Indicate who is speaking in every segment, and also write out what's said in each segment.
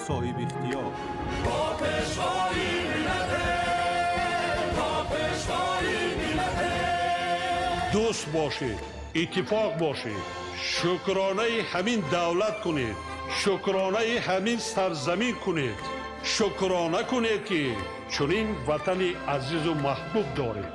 Speaker 1: Соҳибихтиёр.
Speaker 2: Бо Пешвои миллате, бо Пешвои миллате.
Speaker 3: Дӯст бошед, иттифоқ бошед, шукронаи ҳамин давлат кунед, шукронаи ҳамин сарзамин кунед, шукрона кунед, ки чунин ватани азизу маҳбуб доред.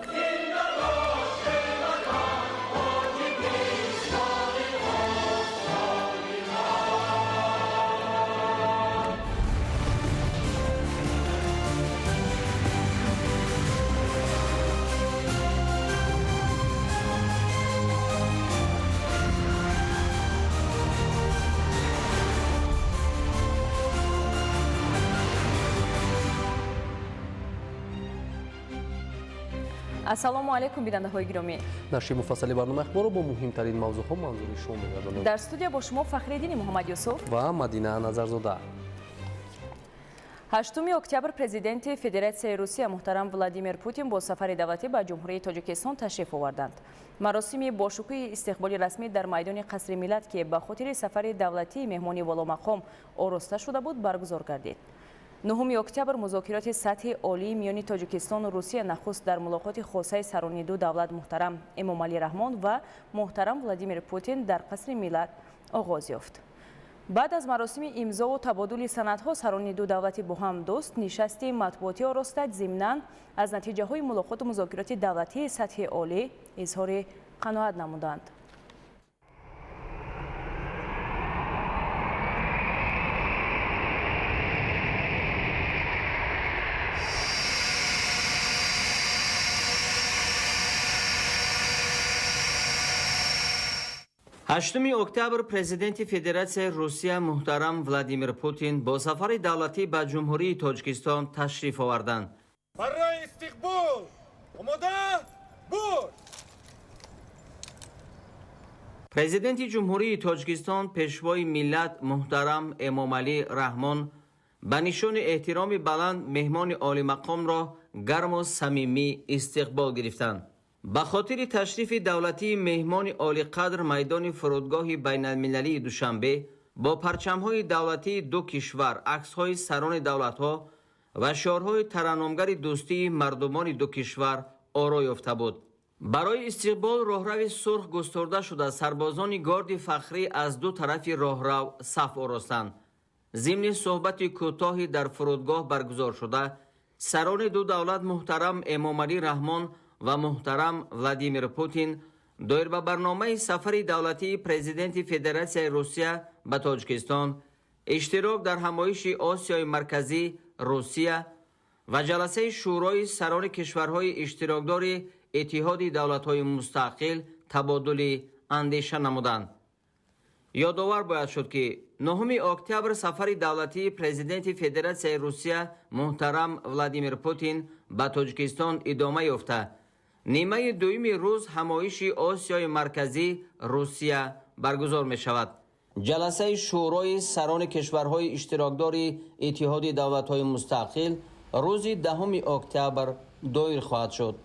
Speaker 4: Ассалому алайкум, бинандаҳои гиромӣ.
Speaker 5: Нашри муфассали барномаи ахборро бо муҳимтарин мавзӯъҳо манзури шумо мегардонем.
Speaker 4: Дар студия бо шумо Фахриддини Муҳаммадюсуф
Speaker 5: ва Мадина Назарзода.
Speaker 4: 8 октябр Президенти Федератсияи Русия муҳтарам Владимир Путин бо сафари давлатӣ ба Ҷумҳурии Тоҷикистон ташриф оварданд. Маросими бошукӯҳи истиқболи расмӣ дар майдони Қасри Миллат, ки ба хотири сафари давлатии меҳмони воломақом ороста шуда буд, баргузор гардид. 9 октябр музокироти сатҳи олии миёни Тоҷикистону Русия нахуст дар мулоқоти хосаи сарони ду давлат муҳтарам Эмомалӣ Раҳмон ва муҳтарам Владимир Путин дар Қасри Миллат оғоз ёфт. Баъд аз маросими имзову табодули санадҳо сарони ду давлати бо ҳам дӯст нишасти матбуотӣ ороста, зимнан аз натиҷаҳои мулоқоту музокироти давлатии сатҳи олӣ изҳори қаноат намуданд.
Speaker 6: 8 октябр Президенти Федератсияи Русия муҳтарам Владимир Путин бо сафари давлатӣ ба Ҷумҳурии Тоҷикистон ташриф оварданд.
Speaker 2: Барои истиқбол омода буд.
Speaker 6: Президенти Ҷумҳурии Тоҷикистон, Пешвои миллат муҳтарам Эмомалӣ Раҳмон ба нишони эҳтироми баланд меҳмони олимақомро гарму самимӣ истиқбол гирифтанд. Ба хотири ташрифи давлатии меҳмони олиқадр майдони фурудгоҳи байналмилалии Душанбе бо парчамҳои давлатии ду кишвар, аксҳои сарони давлатҳо ва шиорҳои тараннумгари дӯстии мардумони ду кишвар оро ёфта буд. Барои истиқбол роҳрави сурх густурда шуда, сарбозони горди фахрӣ аз ду тарафи роҳрав саф оростанд. Зимни суҳбати кӯтоҳи дар фурудгоҳ баргузоршуда сарони ду давлат муҳтарам Эмомалӣ Раҳмон ва муҳтарам Владимир Путин доир ба барномаи сафари давлатии Президенти Федератсияи Русия ба Тоҷикистон, иштирок дар ҳамоиши Осиёи Марказӣ Русия ва ҷаласаи Шӯрои сарони кишварҳои иштирокдори Иттиҳоди давлатҳои мустақил табодули андеша намуданд. Ёдовар бояд шуд, ки 9 октябр сафари давлатии Президенти Федератсияи Русия муҳтарам Владимир Путин ба Тоҷикистон идома ёфта, нимаи дуюми рӯз ҳамоиши Осиёи Марказӣ Русия баргузор мешавад. Ҷаласаи Шӯрои сарони кишварҳои иштирокдори Иттиҳоди давлатҳои мустақил рӯзи 10 октябр доир хоҳад шуд.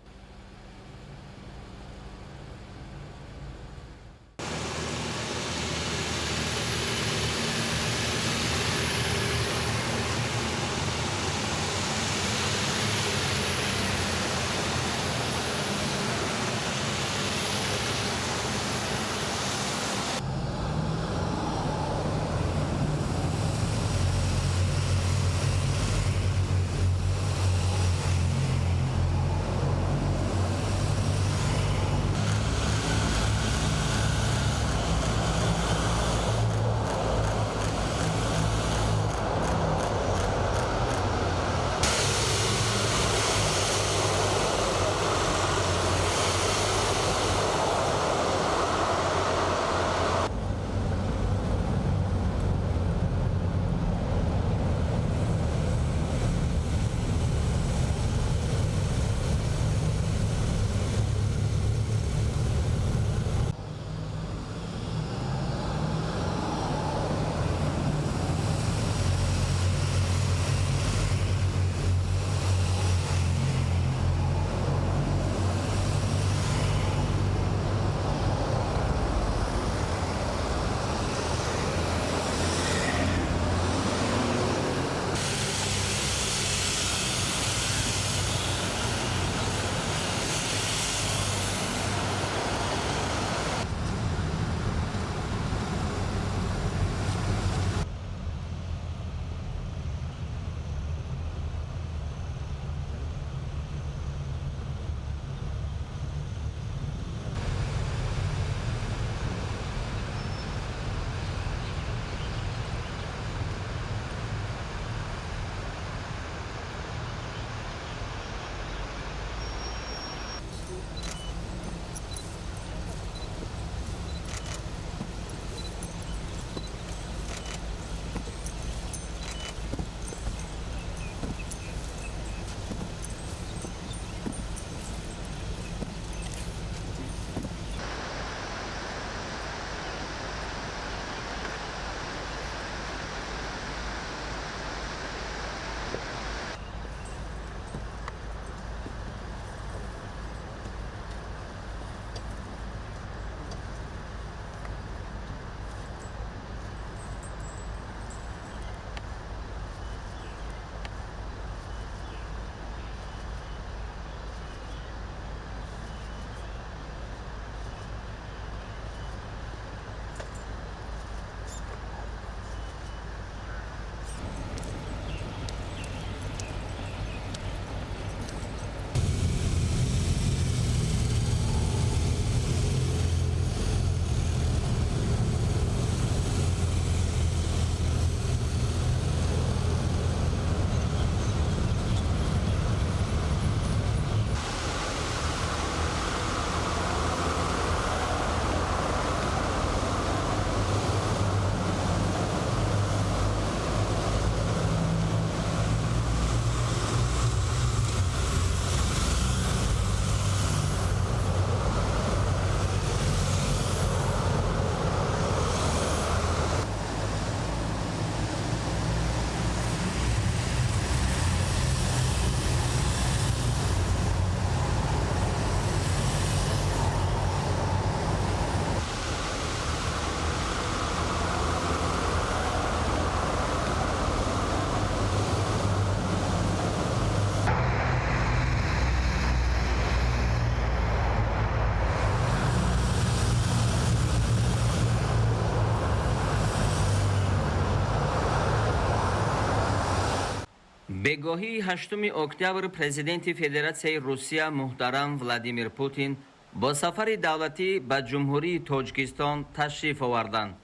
Speaker 6: Бегоҳии 8 октябр Президенти Федератсияи Русия муҳтарам Владимир Путин бо сафари давлатӣ ба Ҷумҳурии Тоҷикистон ташриф оварданд.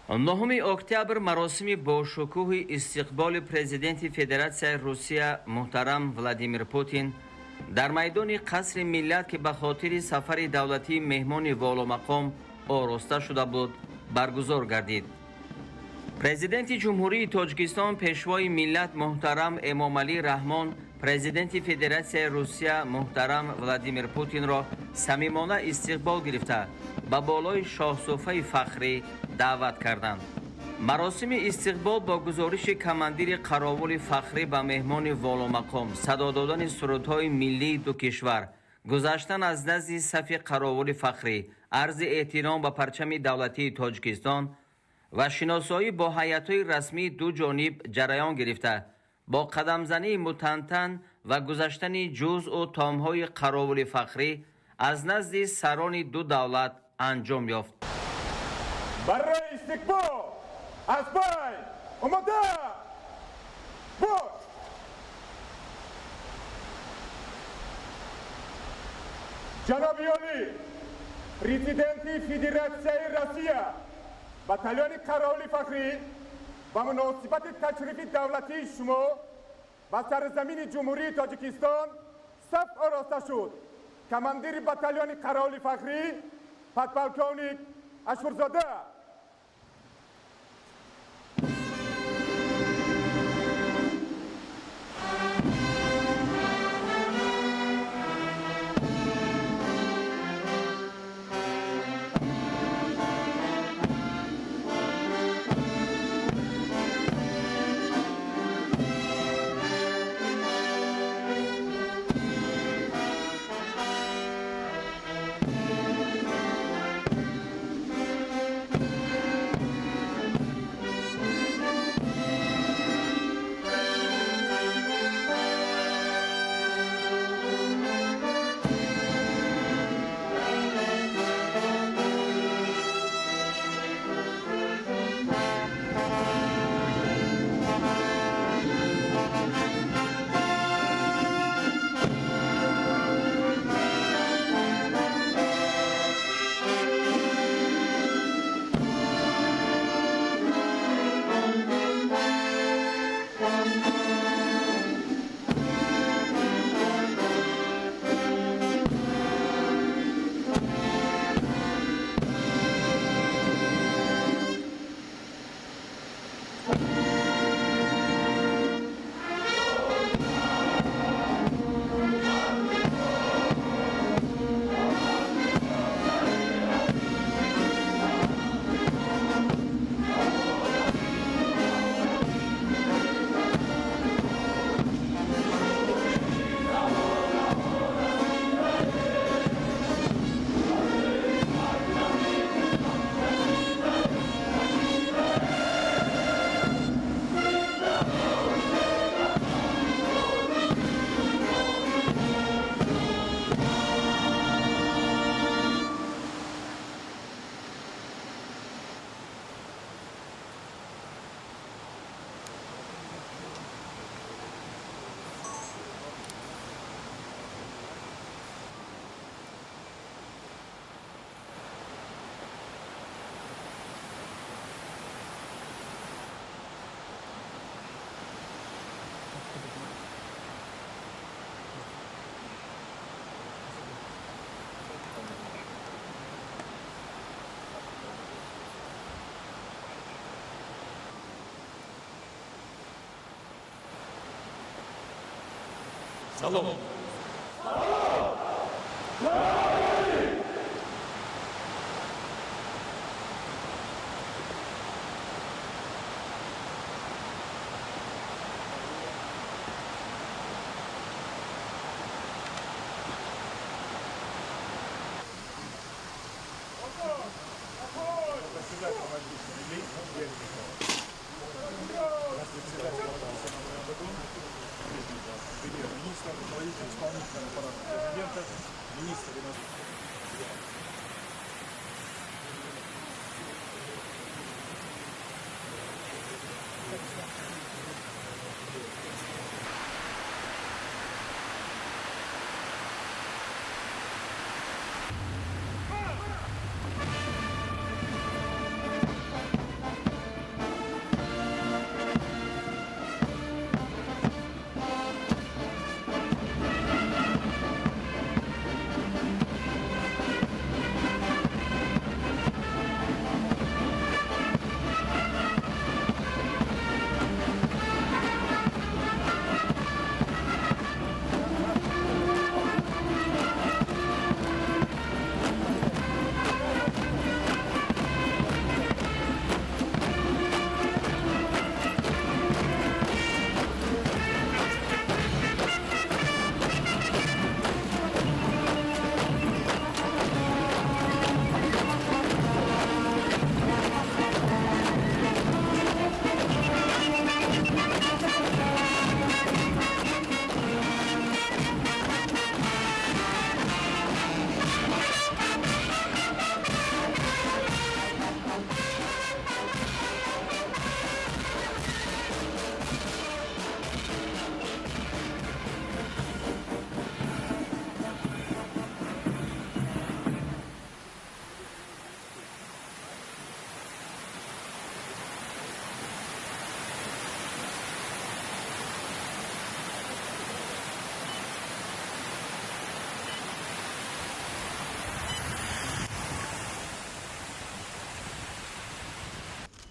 Speaker 6: 9 октябр маросими бошукӯҳи истиқболи Президенти Федератсияи Русия муҳтарам Владимир Путин дар майдони Қасри Миллат, ки ба хотири сафари давлатии меҳмони воломақом ороста шуда буд, баргузор гардид. Президенти Ҷумҳурии Тоҷикистон, Пешвои миллат муҳтарам Эмомалӣ Раҳмон Президенти Федератсияи Русия муҳтарам Владимир Путинро самимона истиқбол гирифта, ба болои шоҳсуфаи фахрӣ даъват карданд. Маросими истиқбол бо гузориши командири қаровули фахрӣ ба меҳмони воломақом, садо додани сурудҳои миллии ду кишвар, гузаштан аз назди сафи қаровули фахрӣ, арзи эҳтиром ба парчами давлатии Тоҷикистон ва шиносоӣ бо ҳайатҳои расмии ду ҷониб ҷараён гирифта, бо қадамзании мутантан ва гузаштани ҷузъу томҳои қаровули фахрӣ аз назди сарони ду давлат анҷом ёфт.
Speaker 2: Барои истиқбол аз пай омода бош! Ҷаноби олӣ, Президенти Федератсияи Россия, батальони қаровули фахрӣ ба муносибати ташрифи давлатии шумо ба сарзамини Ҷумҳурии Тоҷикистон саф ороста шуд. Командири батальони қаровули фахрӣ подполковник Ашурзода.
Speaker 3: Салом.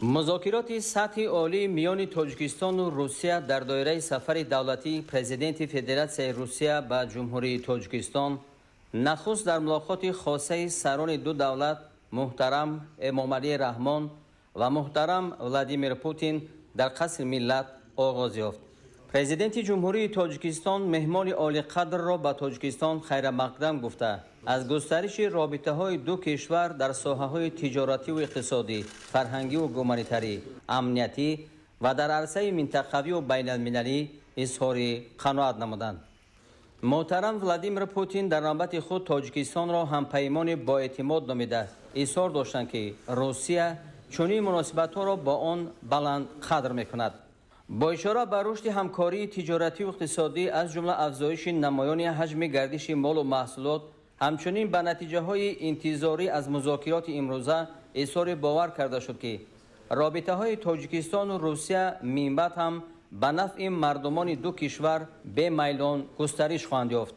Speaker 6: Музокироти сатҳи олӣ миёни Тоҷикистону Русия дар доираи сафари давлатии Президенти Федератсияи Русия ба Ҷумҳурии Тоҷикистон нахуст дар мулоқоти хосаи сарони ду давлат муҳтарам Эмомалӣ Раҳмон ва муҳтарам Владимир Путин дар Қасри Миллат оғоз ёфт. Президенти Ҷумҳурии Тоҷикистон меҳмони олиқадрро ба Тоҷикистон хайрамақдам гуфта, аз густариши робитаҳои ду кишвар дар соҳаҳои тиҷоративу иқтисодӣ, фарҳангиву гуманитарӣ, амниятӣ ва дар арсаи минтақавию байналмилалӣ изҳори қаноат намуданд. Муҳтарам Владимир Путин дар навбати худ Тоҷикистонро ҳампаймони боэътимод номида, изҳор доштанд, ки Русия чунин муносибатҳоро бо он баланд қадр мекунад. Бо ишора ба рушди ҳамкории тиҷоративу иқтисодӣ, аз ҷумла афзоиши намоёни ҳаҷми гардиши молу маҳсулот, ҳамчунин ба натиҷаҳои интизорӣ аз музокироти имрӯза изҳори бовар карда шуд, ки робитаҳои Тоҷикистону Русия минбаъд ҳам ба нафъи мардумони ду кишвар бемайлон густариш хоҳанд ёфт.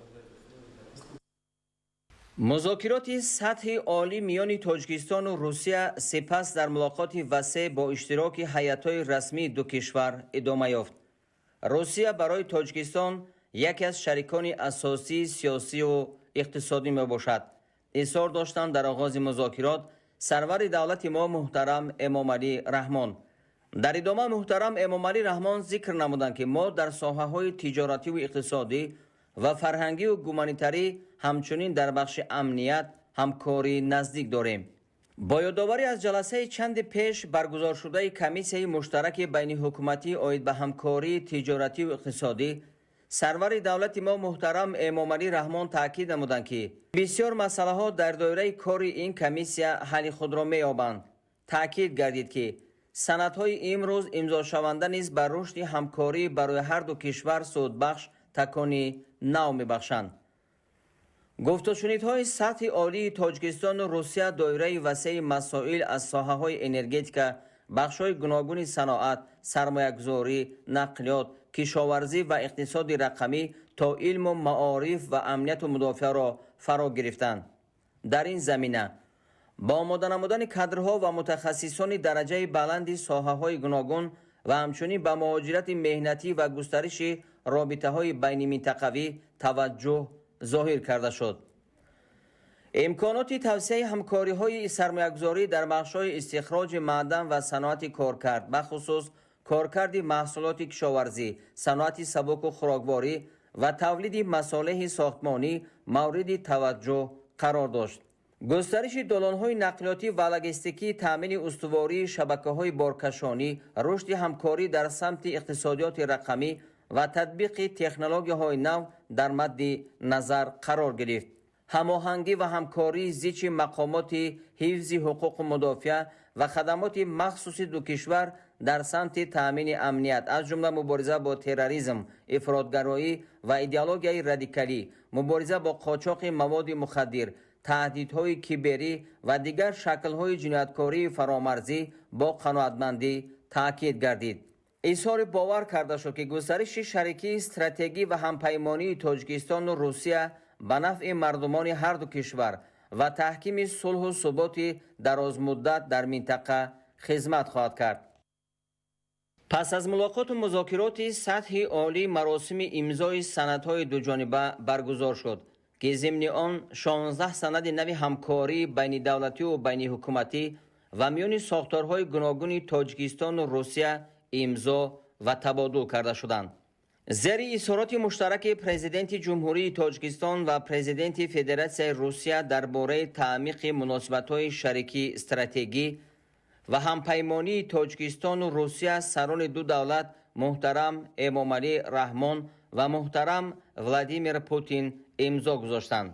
Speaker 6: Музокироти сатҳи олӣ миёни Тоҷикистону Русия сипас дар мулоқоти васеъ бо иштироки ҳайатҳои расмии ду кишвар идома ёфт. Русия барои Тоҷикистон яке аз шарикони асосии сиёсию иқтисодӣ мебошад. Изҳор доштанд дар оғози музокирот сарвари давлати мо муҳтарам Эмомалӣ Раҳмон. Дар идома муҳтарам Эмомалӣ Раҳмон зикр намуданд, ки мо дар соҳаҳои тиҷоративу иқтисодӣ ва фарҳангию гуманитарӣ, ҳамчунин дар бахши амният ҳамкории наздик дорем. Бо ёдоварӣ аз ҷаласаи чанде пеш баргузоршудаи комиссияи муштараки байниҳукуматӣ оид ба ҳамкории тиҷоративу иқтисодӣ, сарвари давлати мо муҳтарам Эмомалӣ Раҳмон таъкид намуданд, ки бисёр масъалаҳо дар доираи кори ин комиссия ҳалли худро меёбанд. Таъкид гардид, ки санадҳои имрӯз имзошаванда низ ба рушди ҳамкорӣ барои ҳарду кишвар судбахш такони нав мебахшанд. Гуфтушунидҳои сатҳи олии Тоҷикистону Русия доираи васеи масоил аз соҳаҳои энергетика, бахшҳои гуногуни саноат, сармоягузорӣ, нақлиёт, кишоварзӣ ва иқтисоди рақамӣ то илму маориф ва амнияту мудофиаро фаро гирифтанд. Дар ин замина бо омода намудани кадрҳо ва мутахассисони дараҷаи баланди соҳаҳои гуногун ва ҳамчунин ба муҳоҷирати меҳнатӣ ва густариши робитаҳои байниминтақавӣ таваҷҷӯҳ зоҳир карда шуд. Имконоти тавсеаи ҳамкориҳои сармоягузорӣ дар бахшҳои истихроҷи маъдан ва саноати коркард, бахусус коркарди маҳсулоти кишоварзӣ, саноати сабуку хӯрокворӣ ва тавлиди масолеҳи сохтмонӣ мавриди таваҷҷӯҳ қарор дошт. Густариши долонҳои нақлиётӣ ва логистикӣ, таъмини устувории шабакаҳои боркашонӣ, рушди ҳамкорӣ дар самти иқтисодиёти рақамӣ ва татбиқи технологияҳои нав дар мадди назар қарор гирифт. Ҳамоҳангӣ ва ҳамкории зичи мақомоти ҳифзи ҳуқуқу мудофиа ва хадамоти махсуси ду кишвар дар самти таъмини амният, аз ҷумла мубориза бо терроризм, ифротгароӣ ва идеологияи радикалӣ, мубориза бо қочоқи маводи мухаддир, таҳдидҳои киберӣ ва дигар шаклҳои ҷинояткории фаромарзӣ бо қаноатмандӣ таъкид гардид. Изҳори бовар карда шуд, ки густариши шарикии стратегӣ ва ҳампаймонии Тоҷикистону Русия ба нафъи мардумони ҳарду кишвар ва таҳкими сулҳу суботи дарозмуддат дар минтақа хизмат хоҳад кард. Пас аз мулоқоту музокироти сатҳи олӣ маросими имзои санадҳои дуҷониба баргузор шуд, ки зимни он 16 санади нави ҳамкории байнидавлативу байниҳукуматӣ ва миёни сохторҳои гуногуни Тоҷикистону Русия имзо ва табодул карда шуданд. Зери изҳороти муштараки Президенти Ҷумҳурии Тоҷикистон ва Президенти Федератсияи Русия дар бораи таъмиқи муносибатҳои шарикии стратегӣ ва ҳампаймонии Тоҷикистону Русия сарони ду давлат муҳтарам Эмомалӣ Раҳмон ва муҳтарам Владимир Путин имзо гузоштанд.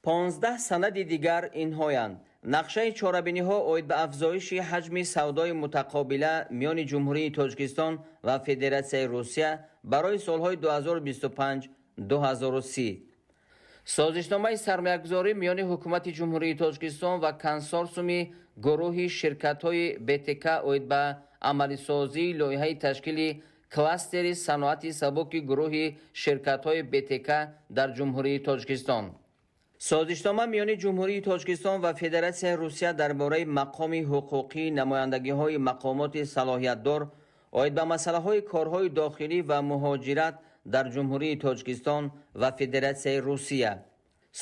Speaker 6: 15 санади дигар инҳоянд: нақшаи чорабиниҳо оид ба афзоиши ҳаҷми савдои мутақобила миёни Ҷумҳурии Тоҷикистон ва Федератсияи Русия барои солҳои 2025-2030, созишномаи сармоягузорӣ миёни Ҳукумати Ҷумҳурии Тоҷикистон ва консорсиуми гурӯҳи ширкатҳои БТК оид ба амалисозии лоиҳаи ташкили Кластери саноати сабуки гурӯҳи ширкатҳои БТК дар Ҷумҳурии Тоҷикистон. Созишнома миёни Ҷумҳурии Тоҷикистон ва Федератсияи Русия дар бораи мақоми ҳуқуқии намояндагиҳои мақомоти салоҳиятдор оид ба масъалаҳои корҳои дохилӣ ва муҳоҷират дар Ҷумҳурии Тоҷикистон ва Федератсияи Русия.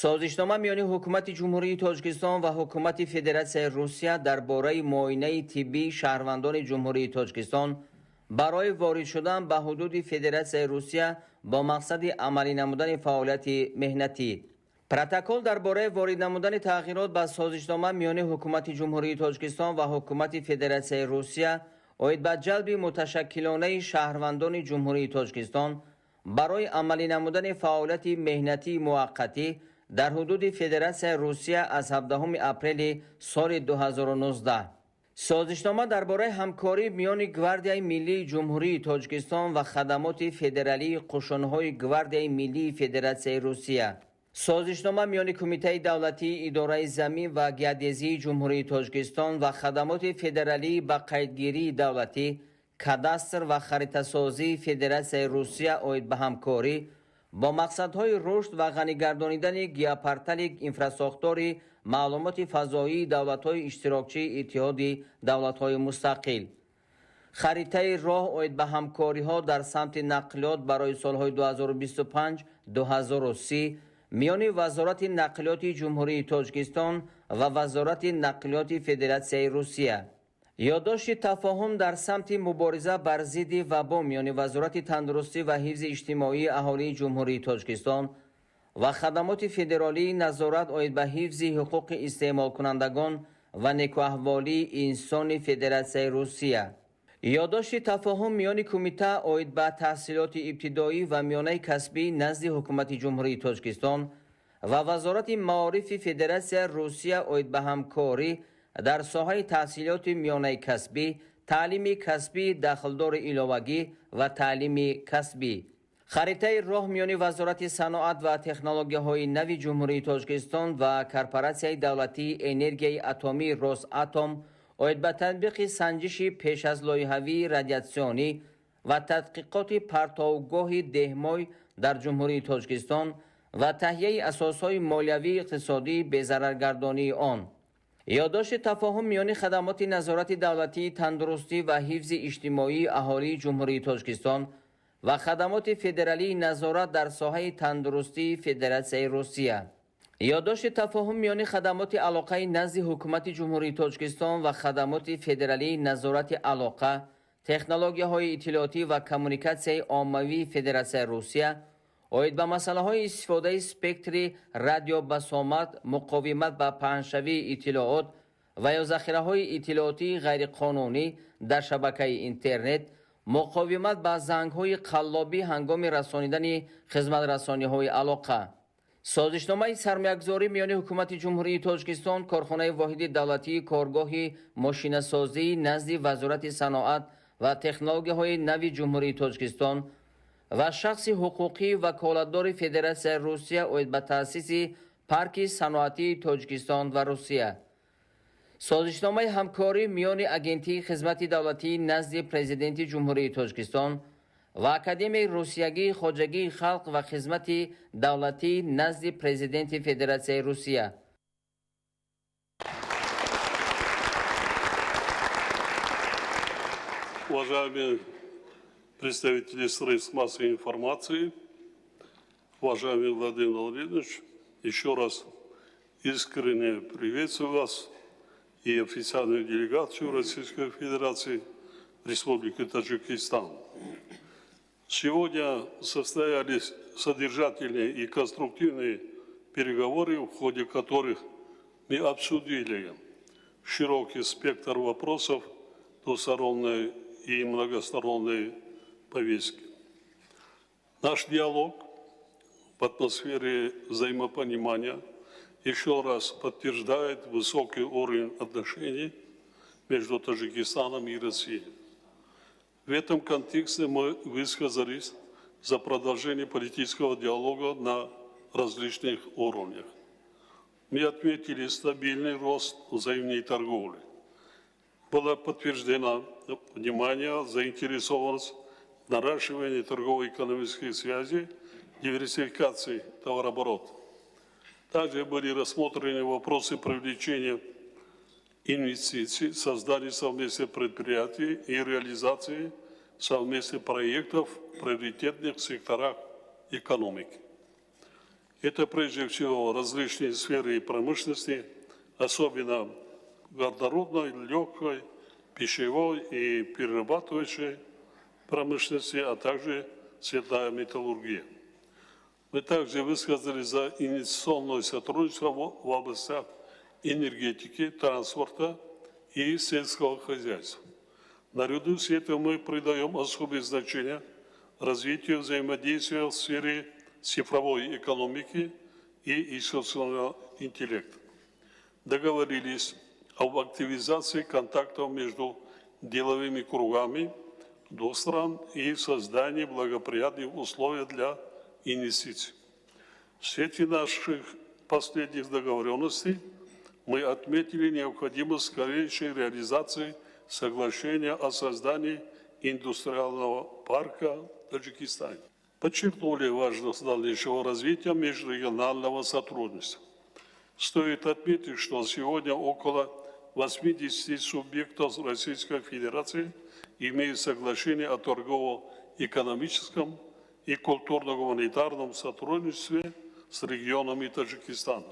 Speaker 6: Созишнома миёни Ҳукумати Ҷумҳурии Тоҷикистон ва Ҳукумати Федератсияи Русия дар бораи муоинаи тиббии шаҳрвандони Ҷумҳурии Тоҷикистон барои ворид шудан ба ҳудуди Федератсияи Русия бо мақсади амалӣ намудани фаъолияти меҳнатӣ. Протокол дар бораи ворид намудани тағйирот ба созишнома миёни Ҳукумати Ҷумҳурии Тоҷикистон ва Ҳукумати Федератсияи Русия оид ба ҷалби муташаккилонаи шаҳрвандони Ҷумҳурии Тоҷикистон барои амалӣ намудани фаъолияти меҳнатии муваққатӣ дар ҳудуди Федератсияи Русия аз 17 апрели соли 2019. Созишнома дар бораи ҳамкорӣ миёни Гвардияи миллии Ҷумҳурии Тоҷикистон ва Хадамоти федералии қушунҳои Гвардияи миллии Федератсияи Русия. Созишнома миёни Кумитаи давлатии идораи замин ва геодезии Ҷумҳурии Тоҷикистон ва Хадамоти федералии ба қайдгирии давлатӣ, кадастр ва харитасозии Федератсияи Русия оид ба ҳамкорӣ бо мақсадҳои рушд ва ғанигардонидани геопортали инфрасохтори маълумоти фазоии давлатҳои иштирокчии Иттиҳоди давлатҳои мустақил. Харитаи роҳ оид ба ҳамкориҳо дар самти нақлиёт барои солҳои 2025-2030 миёни Вазорати нақлиёти Ҷумҳурии Тоҷикистон ва Вазорати нақлиёти Федератсияи Русия. Ёддошти тафоҳум дар самти мубориза бар зидди вабо миёни Вазорати тандурустӣ ва ҳифзи иҷтимоии аҳолии Ҷумҳурии Тоҷикистон ва Хадамоти федералии назорат оид ба ҳифзи ҳуқуқи истеъмолкунандагон ва некӯаҳволии инсони Федератсияи Русия. Ёддошти тафоҳум миёни Кумита оид ба таҳсилоти ибтидоӣ ва миёнаи касбӣ назди Ҳукумати Ҷумҳурии Тоҷикистон ва Вазорати маорифи Федератсияи Русия оид ба ҳамкорӣ дар соҳаи таҳсилоти миёнаи касбӣ, таълими касбии дахлдори иловагӣ ва таълими касбӣ. Харитаи роҳ миёни Вазорати саноат ва технологияҳои нави Ҷумҳурии Тоҷикистон ва Корпоратсияи давлатии энергияи атомии Росатом оид ба татбиқи санҷиши пеш аз лоиҳавии радиатсионӣ ва тадқиқоти партовгоҳи деҳмой дар Ҷумҳурии Тоҷикистон ва таҳияи асосҳои молиявии иқтисодии безараргардонии он. Ёддошти тафоҳум миёни Хадамоти назорати давлатии тандурустӣ ва ҳифзи иҷтимоии аҳолии Ҷумҳурии Тоҷикистон ва Хадамоти федералии назорат дар соҳаи тандурустии Федератсияи Русия. Ёддошти тафоҳум миёни Хадамоти алоқаи назди Ҳукумати Ҷумҳурии Тоҷикистон ва Хадамоти федералии назорати алоқа, технологияҳои иттилоотӣ ва коммуникатсияи оммавии Федератсияи Русия оид ба масъалаҳои истифодаи спектри радиобасомат, муқовимат ба паҳншавии иттилоот ва ё захираҳои иттилоотии ғайриқонунӣ дар шабакаи интернет, муқовимат ба зангҳои қаллобӣ ҳангоми расонидани хизматрасониҳои алоқа. Созишномаи сармоягузорӣ миёни Ҳукумати Ҷумҳурии Тоҷикистон, корхонаи воҳиди давлатии коргоҳи мошинасозии назди Вазорати саноат ва технологияҳои нави Ҷумҳурии Тоҷикистон ва шахси ҳуқуқии ваколатдори Федератсияи Русия оид ба таъсиси парки саноатии Тоҷикистон ва Русия. Созишномаи ҳамкорӣ миёни Агентии хизмати давлатии назди Президенти Ҷумҳурии Тоҷикистон ва Академияи русиягии хоҷагии халқ ва хизмати давлатии назди Президенти Федератсияи Русия.
Speaker 1: Уважаемые представители средств массовой информации, уважаемый Владимир Владимирович, еще раз искренне приветствую вас и официальную делегацию Российской Федерации в Республике Таджикистан. Сегодня состоялись содержательные и конструктивные переговоры, в ходе которых мы обсудили широкий спектр вопросов двусторонней и многосторонней повестки. Наш диалог в атмосфере взаимопонимания еще раз подтверждает высокий уровень отношений между Таджикистаном и Россией. В этом контексте мы высказались за продолжение политического диалога на различных уровнях. Мы отметили стабильный рост взаимной торговли. Было подтверждено внимание, заинтересованность наращивании торгово-экономических связей, диверсификации товарооборота. Также были рассмотрены вопросы привлечения инвестиций, создания совместных предприятий и реализации совместных проектов в приоритетных секторах экономики. Это прежде всего различные сферы промышленности, особенно горнорудной, легкой, пищевой и перерабатывающей промышленности, а также цветная металлургия. Мы также высказали за инвестиционное сотрудничество в областях энергетики, транспорта и сельского хозяйства. Наряду с этим мы придаем особое значение развитию взаимодействия в сфере цифровой экономики и искусственного интеллекта. Договорились об активизации контактов между деловыми кругами двух стран и создании благоприятных условий для инвестиций. В свете наших последних договоренностей мы отметили необходимость скорейшей реализации соглашения о создании индустриального парка в Таджикистане. Подчеркнули важность дальнейшего развития межрегионального сотрудничества. Стоит отметить, что сегодня около 80 субъектов Российской Федерации имеют соглашение о торгово-экономическом и культурно-гуманитарном сотрудничестве с регионами Таджикистана.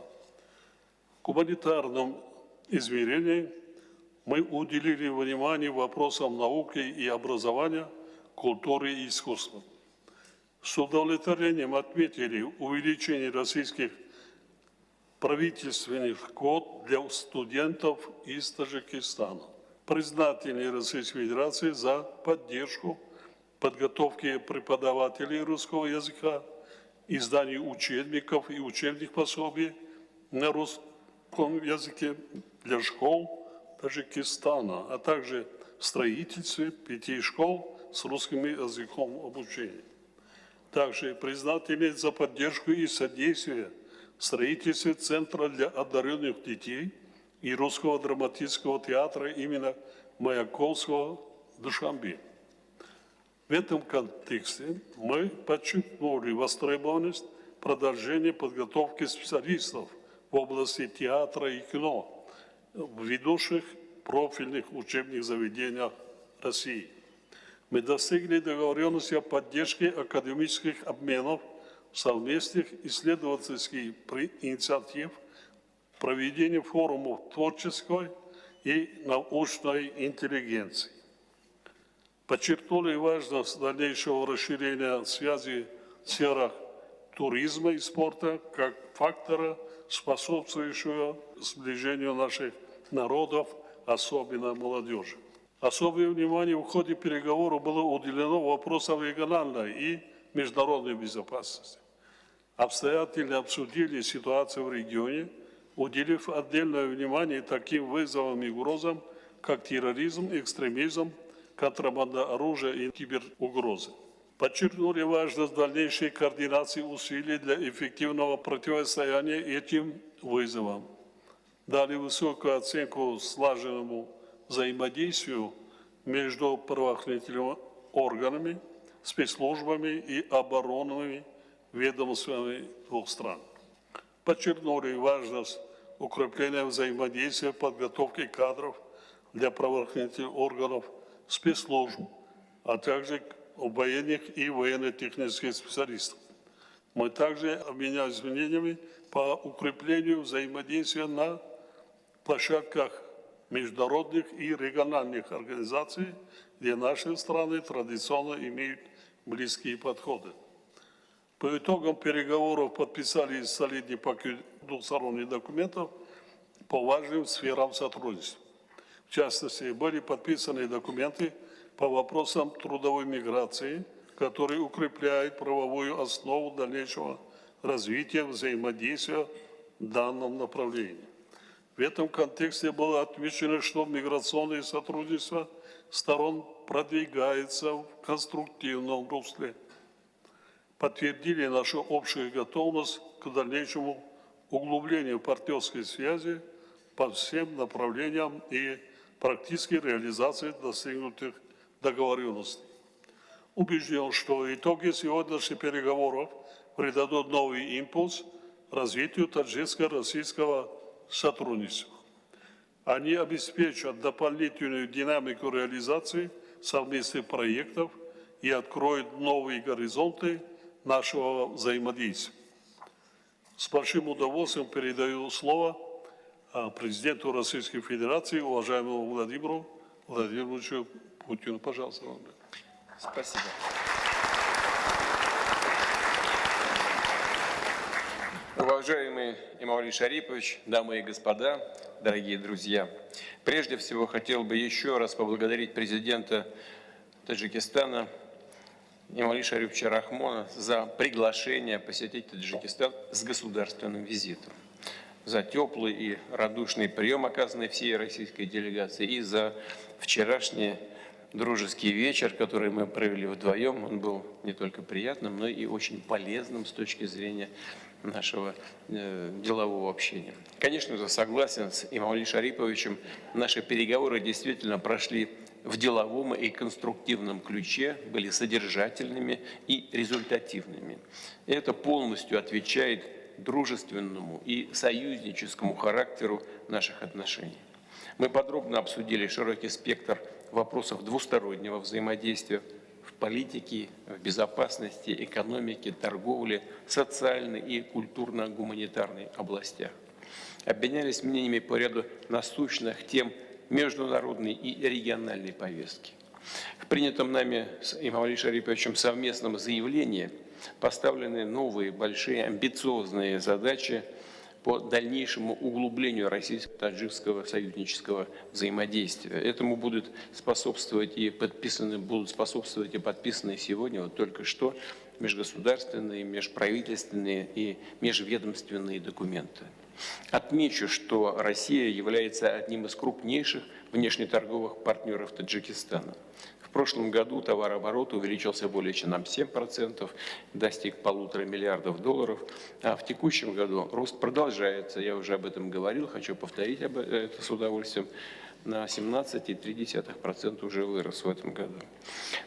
Speaker 1: В гуманитарном измерении мы уделили внимание вопросам науки и образования, культуры и искусства. С удовлетворением отметили увеличение российских правительственных квот для студентов из Таджикистана. Признательны Российской Федерации за поддержку подготовки преподавателей русского языка, издание учебников и учебных пособий на русском языке для школ Таджикистана, а также строительстве пяти школ с русским языком обучения. Также признательны за поддержку и содействие в строительстве Центра для одаренных детей и Русского драматического театра имени Маяковского в Душанбе. В этом контексте мы подчеркнули востребованность продолжения подготовки специалистов в области театра и кино в ведущих профильных учебных заведениях России. Мы достигли договоренности о поддержке академических обменов, совместных исследовательских инициатив, проведении форумов творческой и научной интеллигенции. Подчеркнули важность дальнейшего расширения связи в сферах туризма и спорта как фактора, способствующего сближению наших народов, особенно молодежи. Особое внимание в ходе переговоров было уделено вопросам региональной и международной безопасности. Обстоятельно обсудили ситуацию в регионе, уделив отдельное внимание таким вызовам и угрозам, как терроризм, экстремизм, контрабанда оружия и киберугрозы. Подчеркнули важность дальнейшей координации усилий для эффективного противостояния этим вызовам. Дали высокую оценку слаженному взаимодействию между правоохранительными органами, спецслужбами и оборонными ведомствами двух стран. Подчеркнули важность укрепления взаимодействия в подготовке кадров для правоохранительных органов, спецслужб, а также военных и военно-технических специалистов. Мы также обменялись мнениями по укреплению взаимодействия на площадках международных и региональных организаций, где наши страны традиционно имеют близкие подходы. По итогам переговоров подписали солидный пакет двухсторонних документов по важным сферам сотрудничества. В частности, были подписаны документы по вопросам трудовой миграции, которые укрепляют правовую основу дальнейшего развития взаимодействия в данном направлении. В этом контексте было отмечено, что миграционное сотрудничество сторон продвигается в конструктивном русле. Подтвердили нашу общую готовность к дальнейшему углублению партнерской связи по всем направлениям и практической реализации достигнутых договоренностей. Убежден, что итоги сегодняшних переговоров придадут новый импульс развитию таджикско-российского сотрудничества. Они обеспечат дополнительную динамику реализации совместных проектов и откроют новые горизонты нашего взаимодействия. С большим удовольствием передаю слово президенту Российской Федерации, уважаемому Владимиру Владимировичу Путину. Пожалуйста. Владимир.
Speaker 7: Спасибо. Уважаемый Эмомали Шарипович, дамы и господа, дорогие друзья, прежде всего хотел бы еще раз поблагодарить президента Таджикистана Эмомали Шариповича Рахмона за приглашение посетить Таджикистан с государственным визитом, за теплый и радушный прием, оказанный всей российской делегации, и за вчерашний дружеский вечер, который мы провели вдвоем. Он был не только приятным, но и очень полезным с точки зрения нашего делового общения. Конечно же, согласен с Эмомали Шариповичем, наши переговоры действительно прошли в деловом и конструктивном ключе, были содержательными и результативными. Это полностью отвечает дружественному и союзническому характеру наших отношений. Мы подробно обсудили широкий спектр вопросов двустороннего взаимодействия в политике, в безопасности, экономике, торговле, социальной и культурно-гуманитарной областях. Обменялись мнениями по ряду насущных тем международной и региональной повестки. В принятом нами с Эмомали Шариповичем совместном заявлении поставлены новые, большие, амбициозные задачи по дальнейшему углублению российско-таджикского союзнического взаимодействия. Этому будут способствовать и подписаны, будут способствовать и подписанные сегодня, вот только что, межгосударственные, межправительственные и межведомственные документы. Отмечу, что Россия является одним из крупнейших внешнеторговых партнеров Таджикистана. В прошлом году товарооборот увеличился более чем на 7%, достиг 1,5 миллиарда долларов. А в текущем году рост продолжается. Я уже об этом говорил, хочу повторить это с удовольствием. На 17,3% уже вырос в этом году.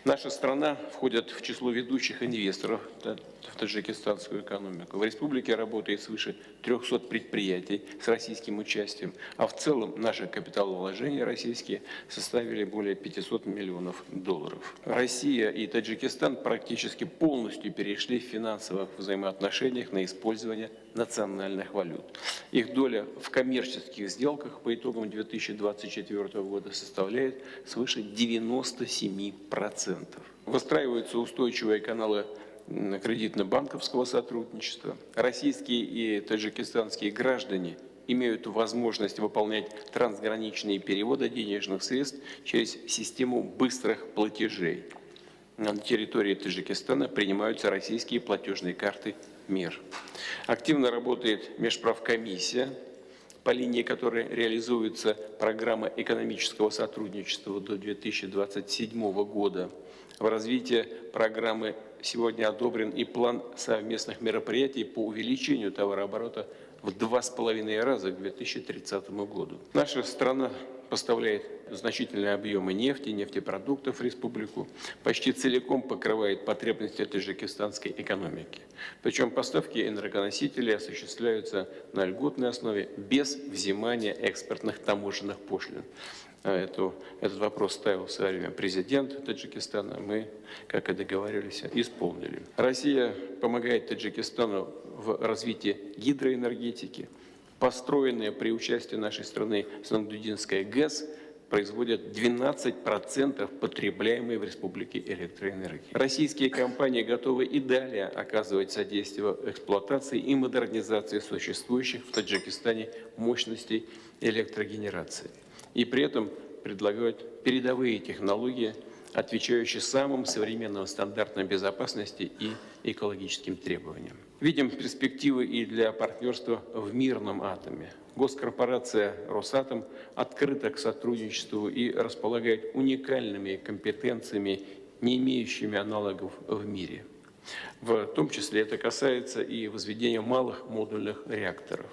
Speaker 7: Наша страна входит в число ведущих инвесторов в таджикистанскую экономику. В республике работает свыше 300 предприятий с российским участием, а в целом наши капиталовложения российские составили более 500 миллионов долларов. Россия и Таджикистан практически полностью перешли в финансовых взаимоотношениях на использование национальных валют. Их доля в коммерческих сделках по итогам 2024 года составляет свыше 97%. Выстраиваются устойчивые каналы кредитно-банковского сотрудничества. Российские и таджикистанские граждане имеют возможность выполнять трансграничные переводы денежных средств через систему быстрых платежей. На территории Таджикистана принимаются российские платежные карты МИР. Активно работает межправкомиссия, по линии которой реализуется программа экономического сотрудничества до 2027 года. В развитии программы сегодня одобрен и план совместных мероприятий по увеличению товарооборота в 2,5 раза к 2030 году. Наша страна поставляет значительные объемы нефти, нефтепродуктов в республику, почти целиком покрывает потребности таджикистанской экономики. Причем поставки энергоносителей осуществляются на льготной основе без взимания экспортных таможенных пошлин. Этот вопрос ставил в свое время президент Таджикистана. Мы, как и договаривались, исполнили. Россия помогает Таджикистану в развитии гидроэнергетики. Построенная при участии нашей страны Зангудинская ГЭС производит 12% потребляемой в республике электроэнергии. Российские компании готовы и далее оказывать содействие в эксплуатации и модернизации существующих в Таджикистане мощностей электрогенерации. И при этом предлагают передовые технологии, отвечающие самым современным стандартам безопасности и экологическим требованиям. Видим перспективы и для партнерства в мирном атоме. Госкорпорация «Росатом» открыта к сотрудничеству и располагает уникальными компетенциями, не имеющими аналогов в мире. В том числе это касается и возведения малых модульных реакторов.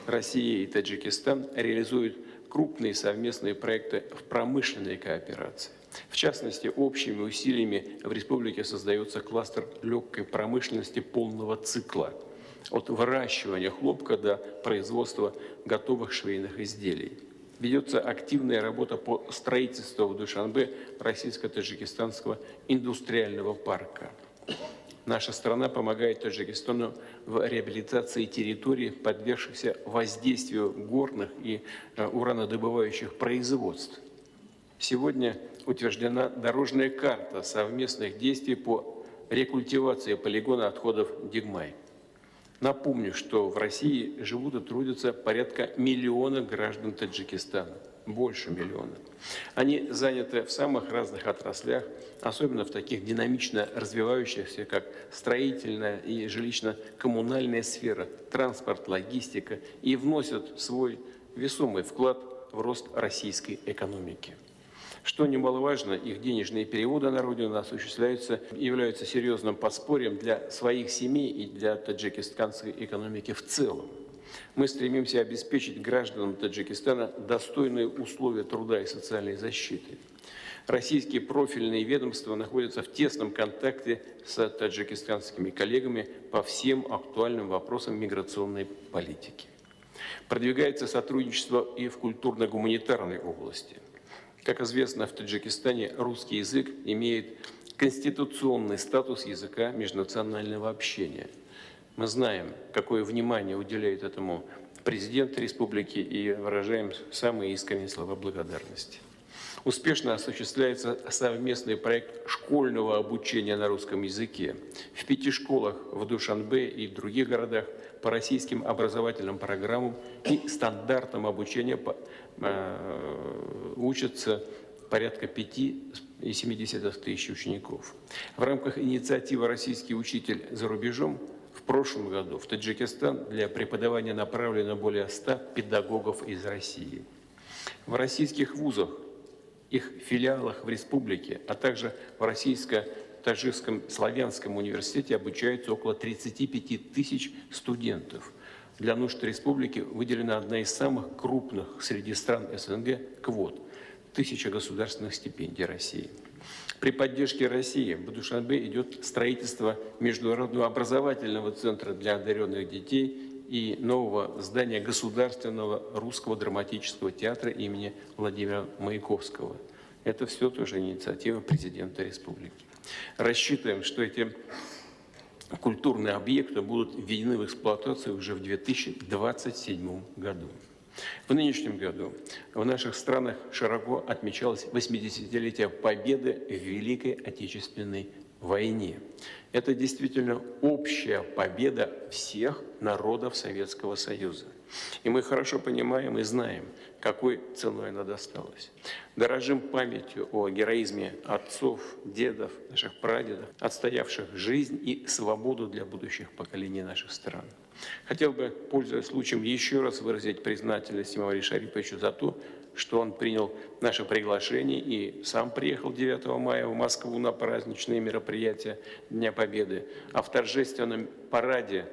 Speaker 7: Россия и Таджикистан реализуют крупные совместные проекты в промышленной кооперации. В частности, общими усилиями в республике создается кластер легкой промышленности полного цикла – от выращивания хлопка до производства готовых швейных изделий. Ведется активная работа по строительству в Душанбе российско-таджикистанского индустриального парка. Наша страна помогает Таджикистану в реабилитации территорий, подвергшихся воздействию горных и уранодобывающих производств. Сегодня утверждена дорожная карта совместных действий по рекультивации полигона отходов Дигмай. Напомню, что в России живут и трудятся порядка миллиона граждан Таджикистана. Больше миллиона. Они заняты в самых разных отраслях, особенно в таких динамично развивающихся, как строительная и жилищно-коммунальная сфера, транспорт, логистика, и вносят свой весомый вклад в рост российской экономики. Что немаловажно, их денежные переводы на родину осуществляются и являются серьезным подспорьем для своих семей и для таджикистанской экономики в целом. Мы стремимся обеспечить гражданам Таджикистана достойные условия труда и социальной защиты. Российские профильные ведомства находятся в тесном контакте с таджикистанскими коллегами по всем актуальным вопросам миграционной политики. Продвигается сотрудничество и в культурно-гуманитарной области. Как известно, в Таджикистане русский язык имеет конституционный статус языка межнационального общения. Мы знаем, какое внимание уделяет этому президент республики, и выражаем самые искренние слова благодарности. Успешно осуществляется совместный проект школьного обучения на русском языке. В 5 школах в Душанбе и в других городах по российским образовательным программам и стандартам обучения учатся порядка 5,7 тысяч учеников. В рамках инициативы «Российский учитель за рубежом» в прошлом году в Таджикистан для преподавания направлено более 100 педагогов из России. В российских вузах, их филиалах в республике, а также в Российско-Таджикском славянском университете обучаются около 35 тысяч студентов. Для нужд республики выделена одна из самых крупных среди стран СНГ квот – 1000 государственных стипендий России. При поддержке России в Душанбе идет строительство Международного образовательного центра для одаренных детей и нового здания Государственного русского драматического театра имени Владимира Маяковского. Это все тоже инициатива президента республики. Рассчитываем, что эти культурные объекты будут введены в эксплуатацию уже в 2027 году. В нынешнем году в наших странах широко отмечалось 80-летие победы в Великой Отечественной войне. Это действительно общая победа всех народов Советского Союза. И мы хорошо понимаем и знаем, какой ценой она досталась. Дорожим памятью о героизме отцов, дедов, наших прадедов, отстоявших жизнь и свободу для будущих поколений наших стран. Хотел бы, пользуясь случаем, еще раз выразить признательность Эмомали Шариповичу за то, что он принял наше приглашение и сам приехал 9 мая в Москву на праздничные мероприятия Дня Победы, а в торжественном параде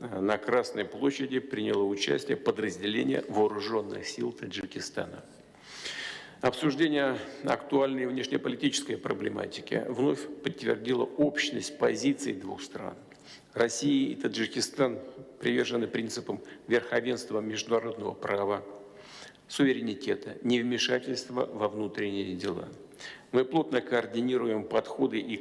Speaker 7: на Красной площади приняло участие подразделение Вооруженных сил Таджикистана. Обсуждение актуальной внешнеполитической проблематики вновь подтвердило общность позиций двух стран. Россия и Таджикистан привержены принципам верховенства международного права, суверенитета, невмешательства во внутренние дела. Мы плотно координируем подходы и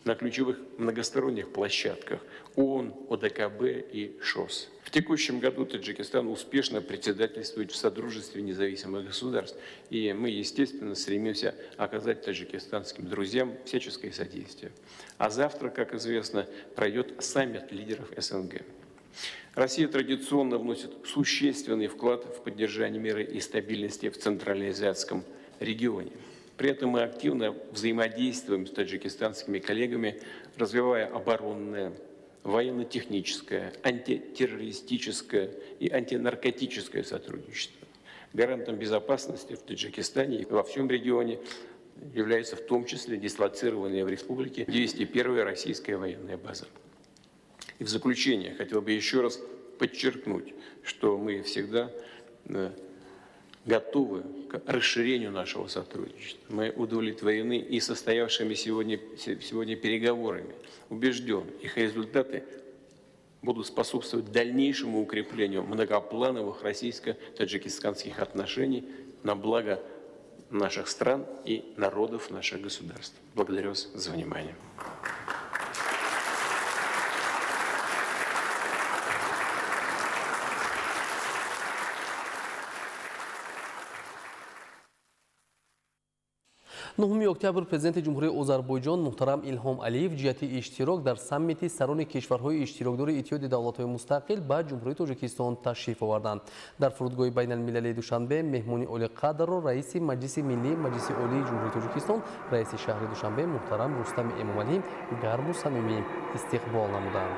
Speaker 7: на ключевых многосторонних площадках ООН, ОДКБ и ШОС. В текущем году Таджикистан успешно председательствует в Содружестве независимых государств, и мы, естественно, стремимся оказать таджикистанским друзьям всяческое содействие. А завтра, как известно, пройдет саммит лидеров СНГ. Россия традиционно вносит существенный вклад в поддержание мира и стабильности в Центральноазиатском регионе. При этом мы активно взаимодействуем с таджикистанскими коллегами, развивая оборонное, военно-техническое, антитеррористическое и антинаркотическое сотрудничество. Гарантом безопасности в Таджикистане и во всем регионе является в том числе дислоцированная в республике 201-я российская военная база. И в заключение хотел бы еще раз подчеркнуть, что мы всегда готовы к расширению нашего сотрудничества. Мы удовлетворены и состоявшимися сегодня переговорами. Убежден, их результаты будут способствовать дальнейшему укреплению многоплановых российско-таджикистанских отношений на благо наших стран и народов наших государств. Благодарю вас за внимание.
Speaker 5: 9 октябр президенти Ҷумҳурии Озарбойҷон муҳтарам Илҳом Алиев ҷиҳати иштирок дар саммити сарони кишварҳои иштирокдори Иттиҳоди давлатҳои мустақил ба Ҷумҳурии Тоҷикистон ташриф оварданд. Дар фурудгоҳи байналмилалии Душанбе меҳмони олиқадрро раиси Маҷлиси миллии Маҷлиси Олии Ҷумҳурии Тоҷикистон, раиси шаҳри Душанбе муҳтарам Рустами Эмомалӣ гарму самимӣ истиқбол намуданд.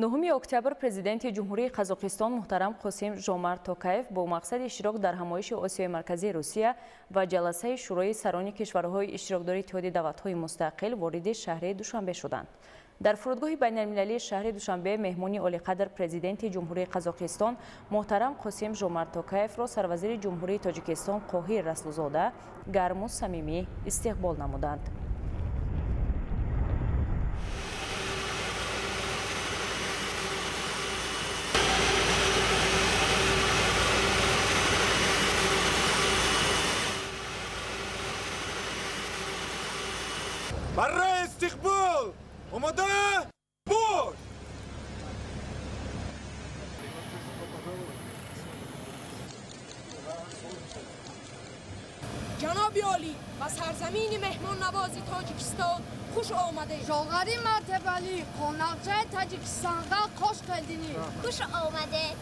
Speaker 4: 9 октябр президенти Ҷумҳурии Қазоқистон муҳтарам Қосим Жомарт Токаев бо мақсади иштирок дар ҳамоиши Осиёи Марказии Русия ва ҷаласаи Шӯрои сарони кишварҳои иштирокдори Иттиҳоди давлатҳои мустақил вориди шаҳри Душанбе шуданд. Дар фурудгоҳи байналмилалии шаҳри Душанбе меҳмони олиқадр президенти Ҷумҳурии Қазоқистон муҳтарам Қосим Жомарт Токаевро сарвазири Ҷумҳурии Тоҷикистон Қоҳир Расулзода гарму самимӣ истиқбол намуданд.
Speaker 2: Барои истиқбол омода бош!
Speaker 8: Ҷаноби олӣ, ба сарзамини меҳмоннавози Тоҷикистон хуш омадед.
Speaker 9: Жоғары мәртебелі қонақжай Тәжікстанға қош келдіңіз.
Speaker 10: Хуш омадед.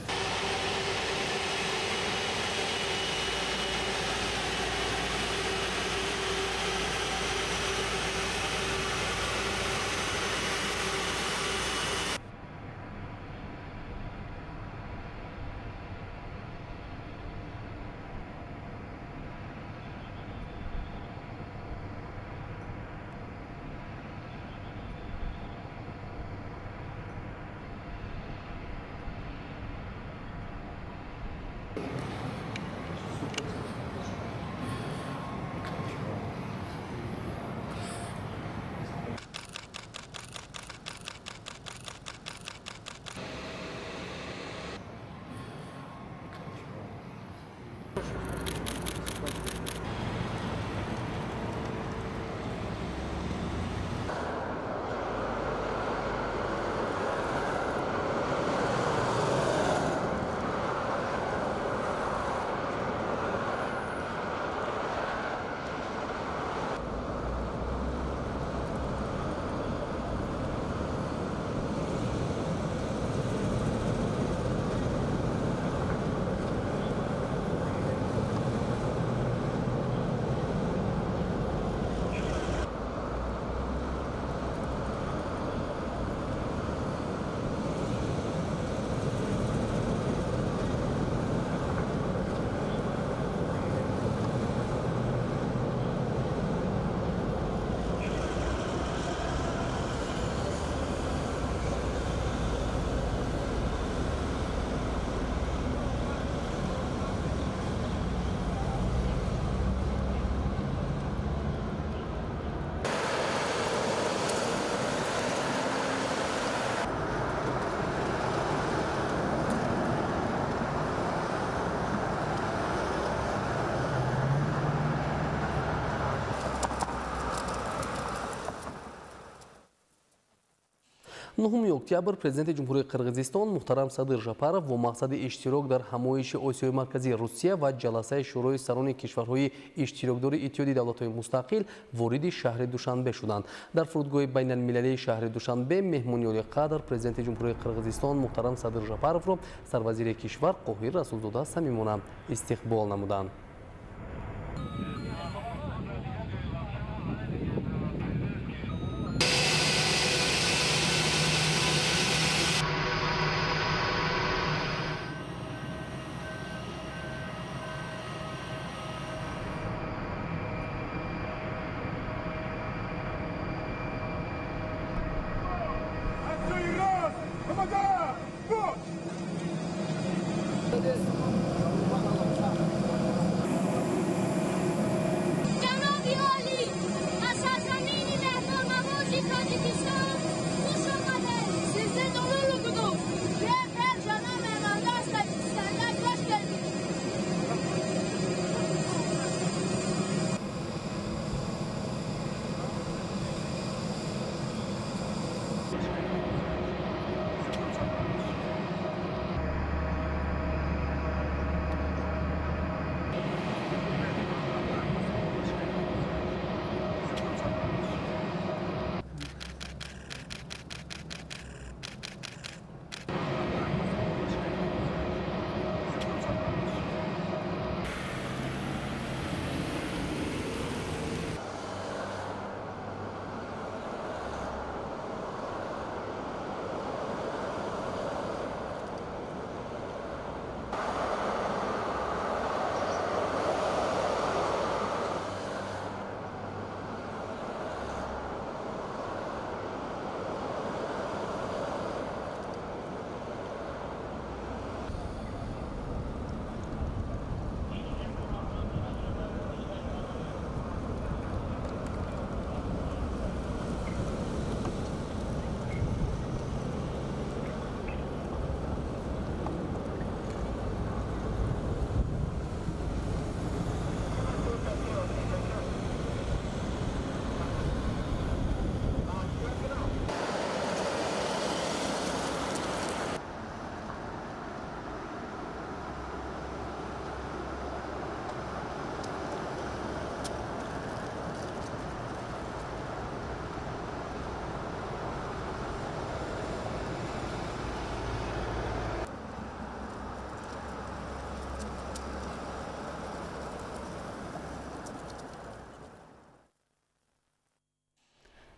Speaker 5: 9 октябр президенти Ҷумҳурии Қирғизистон муҳтарам Садир Жапаров бо мақсади иштирок дар ҳамоиши Осиёи Марказии Русия ва ҷаласаи Шӯрои сарони кишварҳои иштирокдори Иттиҳоди давлатҳои мустақил вориди шаҳри Душанбе шуданд. Дар фурудгоҳи байналмилалии шаҳри Душанбе меҳмони олиқадр президенти Ҷумҳурии Қирғизистон муҳтарам Садир Жапаровро сарвазири кишвар Қоҳир Расулзода самимона истиқбол намуданд.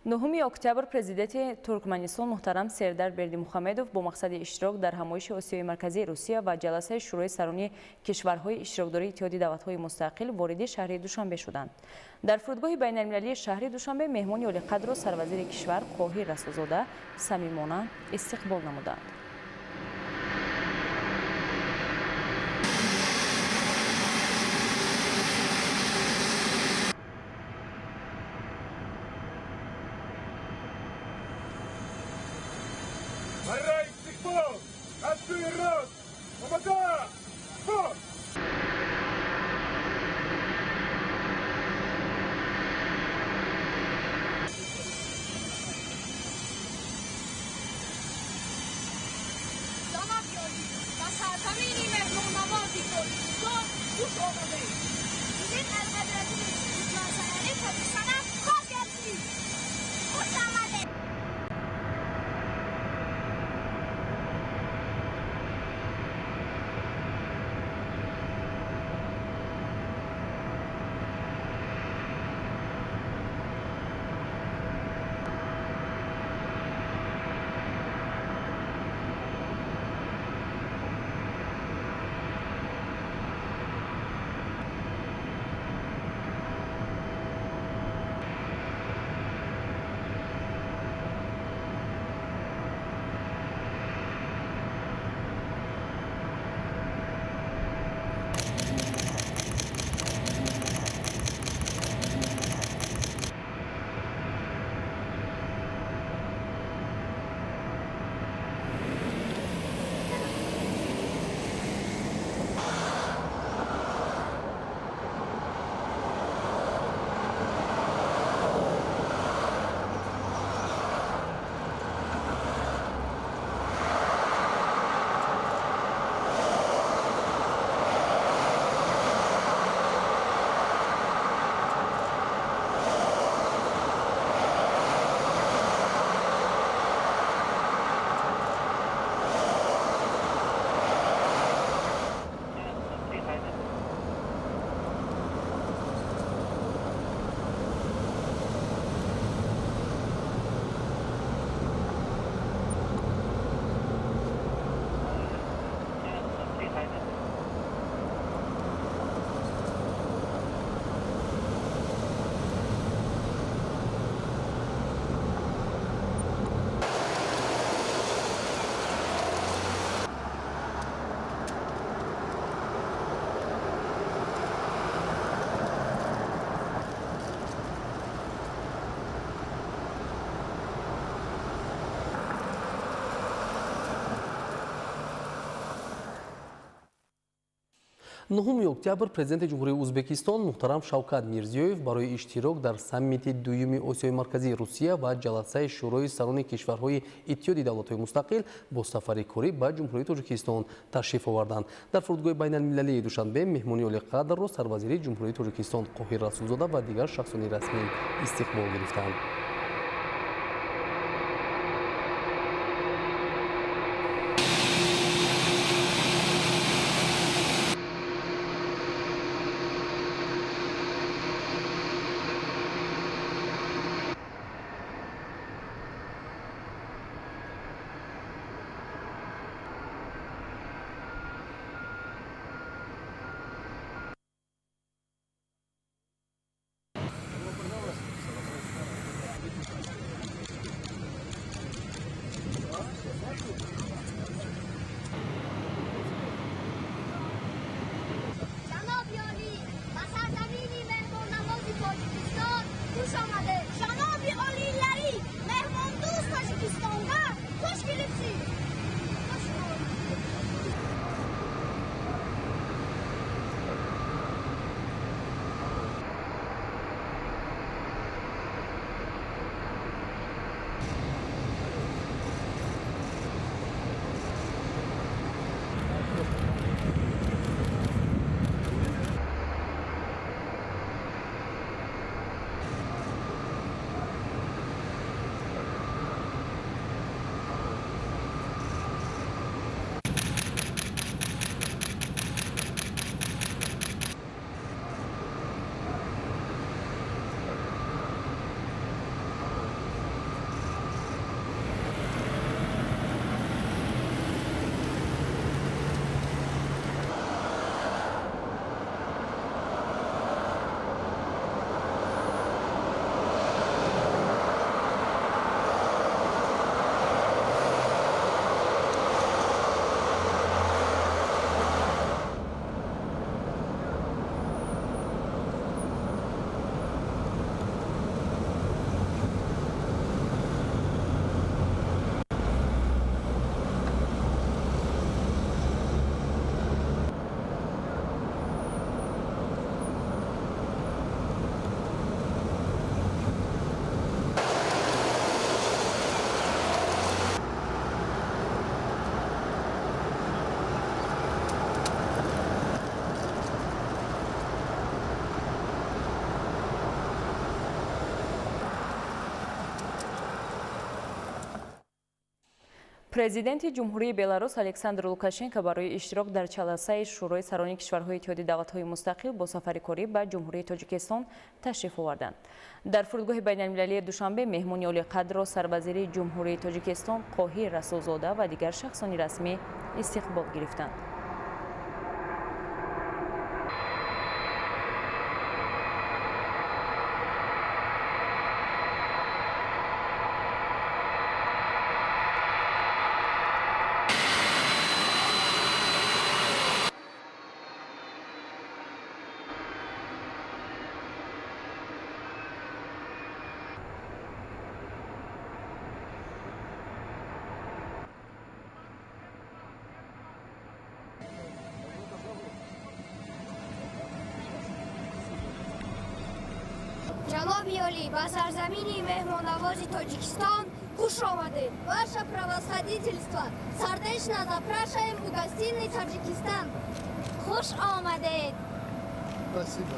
Speaker 4: 9 октябр президенти Туркманистон муҳтарам Сердар Бердимухамедов бо мақсади иштирок дар ҳамоиши Осиёи Марказии Русия ва ҷаласаи Шӯрои сарони кишварҳои иштирокдори Иттиҳоди давлатҳои мустақил вориди шаҳри Душанбе шуданд. Дар фурудгоҳи байналмилалии шаҳри Душанбе меҳмони олиқадрро сарвазири кишвар Қоҳир Расулзода самимона истиқбол намуданд.
Speaker 5: 9 октябр президенти Ҷумҳурии Ӯзбекистон муҳтарам Шавкат Мирзиёев барои иштирок дар саммити дуюми Осиёи Марказии Русия ва ҷаласаи Шӯрои сарони кишварҳои Иттиҳоди давлатҳои мустақил бо сафари корӣ ба Ҷумҳурии Тоҷикистон ташриф оварданд. Дар фурудгоҳи байналмилалии Душанбе меҳмони олиқадрро сарвазири Ҷумҳурии Тоҷикистон Қоҳир Расулзода ва дигар шахсони расмӣ истиқбол гирифтанд.
Speaker 4: Президенти Ҷумҳурии Беларус Александр Лукашенко барои иштирок дар ҷаласаи Шӯрои сарони кишварҳои Иттиҳоди давлатҳои мустақил бо сафари корӣ ба Ҷумҳурии Тоҷикистон ташриф оварданд. Дар фурудгоҳи байналмилалии Душанбе меҳмони олиқадрро сарвазири Ҷумҳурии Тоҷикистон Қоҳир Расулзода ва дигар шахсони расмӣ истиқбол гирифтанд.
Speaker 9: Ҷаноби олӣ, ба сарзамини меҳмоннавози Тоҷикистон хуш омадед. Ваше превосходительство, сердечно запрашиваем в гостиный Таджикистан. Хуш омадед.
Speaker 10: Спасибо.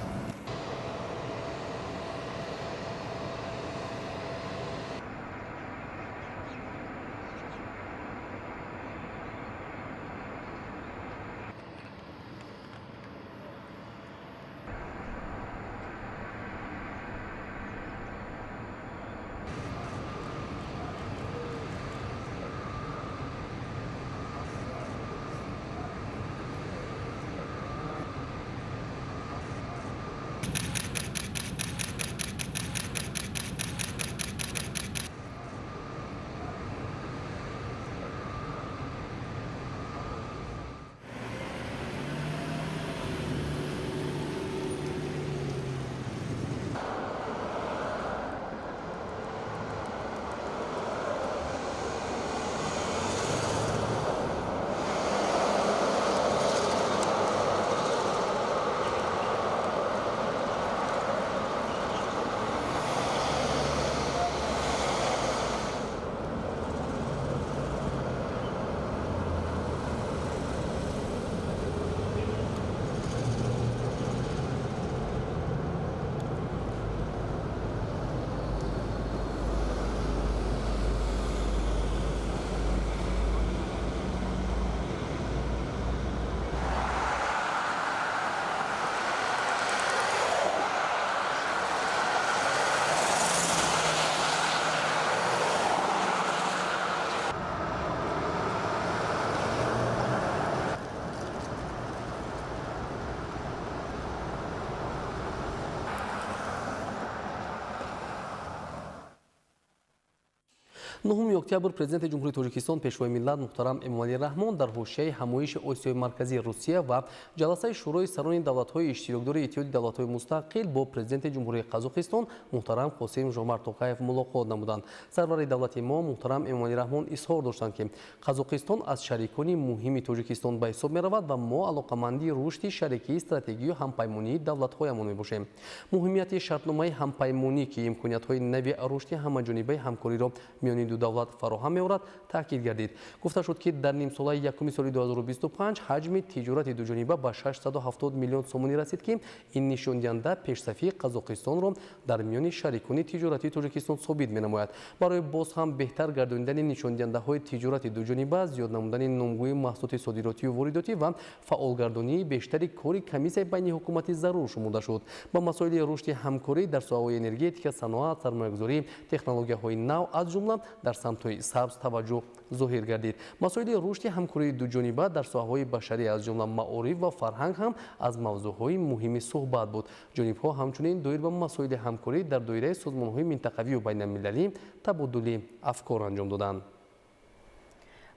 Speaker 5: 9 октябр Президенти Ҷумҳурии Тоҷикистон, Пешвои миллат муҳтарам Эмомалӣ Раҳмон дар ҳошияи ҳамоиши Осиёи Марказии Русия ва ҷаласаи Шӯрои сарони давлатҳои иштирокдори Иттиҳоди давлатҳои мустақил бо Президенти Ҷумҳурии Қазоқистон муҳтарам Қосим Жомарт Тоқаев мулоқот намуданд. Сарвари давлати мо муҳтарам Эмомалӣ Раҳмон изҳор доштанд, ки Қазоқистон аз шарикони муҳими Тоҷикистон ба ҳисоб меравад ва мо алоқаманди рушди шарикии стратегию ҳампаймонии давлатҳоямон мебошем. Муҳимияти шартномаи ҳампаймонӣ, ки имкониятҳои нави рушди ҳамаҷонибаи ҳамкориро миёни ду давлат фароҳам меорад, таъкид гардид. Гуфта шуд, ки дар нимсолаи якуми соли 2025 ҳаҷми тиҷорати дуҷониба ба 670 миллион сомонӣ расид, ки ин нишондиҳанда пешсафии Қазоқистонро дар миёни шарикони тиҷоратии Тоҷикистон собит менамояд. Барои боз ҳам беҳтар гардонидани нишондиҳандаҳои тиҷорати дуҷониба, зиёд намудани номгӯи маҳсулоти содиротию воридотӣ ва фаъолгардонии бештари кори комиссияи байниҳукуматӣ зарур шумурда шуд. Ба масоили рушди ҳамкорӣ дар соҳаҳои энергетика, саноат, сармоягузорӣ, технологияҳои нав, аз ҷумла дар самтҳои сабз таваҷҷӯҳ зоҳир гардид. Масоили рушди ҳамкории дуҷониба дар соҳаҳои башарӣ, аз ҷумла маориф ва фарҳанг ҳам аз мавзӯъҳои муҳими суҳбат буд. Ҷонибҳо ҳамчунин доир ба масоили ҳамкорӣ дар доираи созмонҳои минтақавию байналмилалӣ табодули афкор анҷом доданд.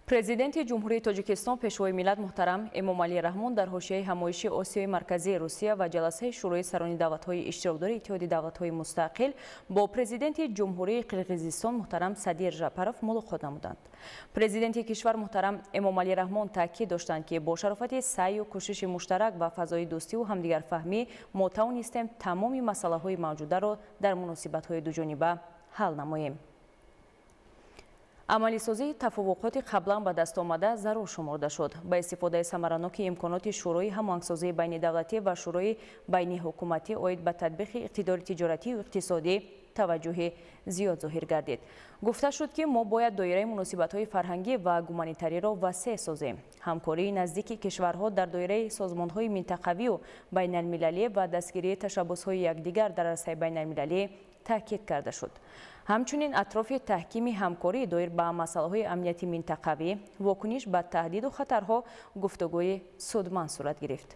Speaker 4: Президенти Ҷумҳурии Тоҷикистон, Пешвои миллат муҳтарам Эмомалӣ Раҳмон дар ҳошияи ҳамоиши Осиёи Марказии Русия ва ҷаласаи Шӯрои сарони давлатҳои иштирокдори Иттиҳоди давлатҳои мустақил бо Президенти Ҷумҳурии Қирғизистон муҳтарам Садир Жапаров мулоқот намуданд. Президенти кишвар муҳтарам Эмомалӣ Раҳмон таъкид доштанд, ки бо шарофати саъю кӯшиши муштарак ва фазои дӯстиву ҳамдигарфаҳмӣ мо тавонистем тамоми масъалаҳои мавҷударо дар муносибатҳои дуҷониба ҳал намоем. Амалисозии тафовуқоти қаблан ба даст омада зарур шуморда шуд. Ба истифодаи самараноки имконоти Шӯрои ҳамоҳангсозии байнидавлатӣ ва Шӯрои байниҳукуматӣ оид ба татбиқи иқтидори тиҷоратию иқтисодӣ таваҷҷӯҳи зиёд зоҳир гардид. Гуфта шуд, ки мо бояд доираи муносибатҳои фарҳангӣ ва гуманитариро васеъ созем. Ҳамкории наздики кишварҳо дар доираи созмонҳои минтақавию байналмилалӣ ва дастгирии ташаббусҳои якдигар дар арсаи байналмилалӣ таъкид карда шуд. Ҳамчунин атрофи таҳкими ҳамкорӣ доир ба масъалаҳои амнияти минтақавӣ, вокуниш ба таҳдиду хатарҳо гуфтугӯи судманд сурат гирифт.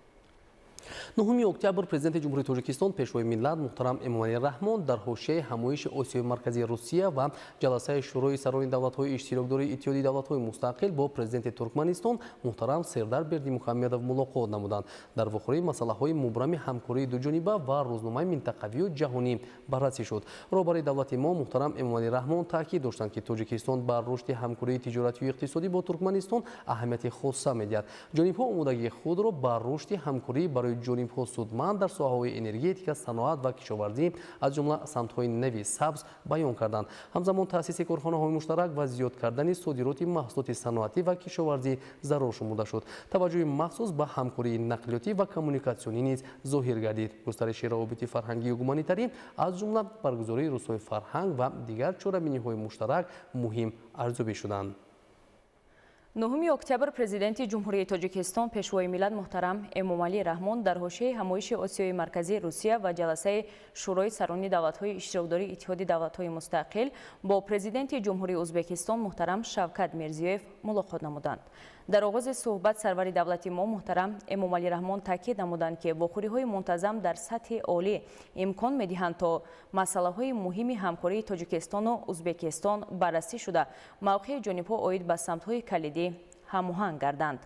Speaker 5: 9 октябр Президенти Ҷумҳурии Тоҷикистон, Пешвои миллат муҳтарам Эмомалӣ Раҳмон дар ҳошияи ҳамоиши Осиёи Марказии Русия ва ҷаласаи Шӯрои сарони давлатҳои иштирокдори Иттиҳоди давлатҳои мустақил бо Президенти Туркманистон муҳтарам Сердар Бердимухамедов мулоқот намуданд. Дар вохӯрӣ масъалаҳои мубрами ҳамкории дуҷониба ва рӯзномаи минтақавию ҷаҳонӣ баррасӣ шуд. Роҳбари давлати мо муҳтарам Эмомалӣ Раҳмон таъкид доштанд, ки Тоҷикистон ба рушди ҳамкории тиҷоратию иқтисодӣ бо Туркманистон аҳамияти хоса медиҳад. Ҷонибҳо омодагии худро ба рушди ҳамкорӣ барои ҷонибҳо судманд дар соҳаҳои энергетика, саноат ва кишоварзӣ, аз ҷумла самтҳои нави сабз баён карданд. Ҳамзамон таъсиси корхонаҳои муштарак ва зиёд кардани содироти маҳсулоти саноатӣ ва кишоварзӣ зарур шумурда шуд. Таваҷҷӯҳи махсус ба ҳамкории нақлиётӣ ва коммуникатсионӣ низ зоҳир гардид. Густариши равобити фарҳангию гуманитарӣ, аз ҷумла баргузории рӯзҳои фарҳанг ва дигар чорабиниҳои муштарак муҳим арзёбӣ шуданд.
Speaker 4: 9 октябр Президенти Ҷумҳурии Тоҷикистон, Пешвои миллат муҳтарам Эмомалӣ Раҳмон дар ҳошияи ҳамоиши Осиёи Марказии Русия ва ҷаласаи Шӯрои сарони давлатҳои иштирокдори Иттиҳоди давлатҳои мустақил бо Президенти Ҷумҳурии Ӯзбекистон муҳтарам Шавкат Мирзиёев мулоқот намуданд. Дар оғози суҳбат сарвари давлати мо муҳтарам Эмомалӣ Раҳмон таъкид намуданд, ки вохӯриҳои мунтазам дар сатҳи олӣ имкон медиҳанд, то масъалаҳои муҳими ҳамкории Тоҷикистону Ӯзбекистон баррасӣ шуда, мавқеи ҷонибҳо оид ба самтҳои калидӣ ҳамоҳанг гарданд.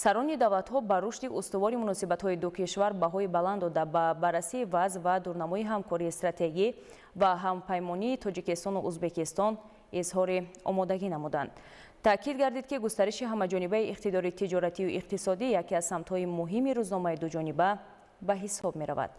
Speaker 4: Сарони давлатҳо ба рушди устувори муносибатҳои ду кишвар баҳои баланд дода, ба баррасии вазъ ва дурнамои ҳамкории стратегӣ ва ҳампаймонии Тоҷикистону Ӯзбекистон изҳори омодагӣ намуданд. Таъкид гардид, ки густариши ҳамаҷонибаи иқтидори тиҷоратию иқтисодӣ яке аз самтҳои муҳими рӯзномаи дуҷониба ба ҳисоб меравад.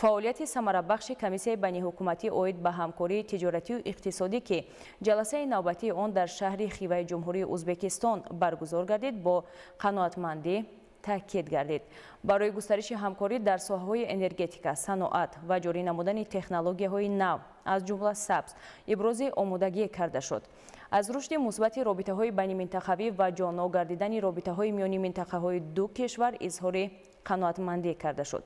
Speaker 4: Фаъолияти самарабахши комиссияи байниҳукуматӣ оид ба ҳамкории тиҷоратию иқтисодӣ, ки ҷаласаи навбатии он дар шаҳри Хиваи Ҷумҳурии Ӯзбекистон баргузор гардид, бо қаноатмандӣ таъкид гардид. Барои густариши ҳамкорӣ дар соҳаҳои энергетика, саноат ва ҷорӣ намудани технологияҳои нав, аз ҷумла сабз, ибрози омодагӣ карда шуд. Аз рушди мусбати робитаҳои байниминтақавӣ ва ҷоннок гардидани робитаҳои миёни минтақаҳои ду кишвар изҳори қаноатмандӣ карда шуд.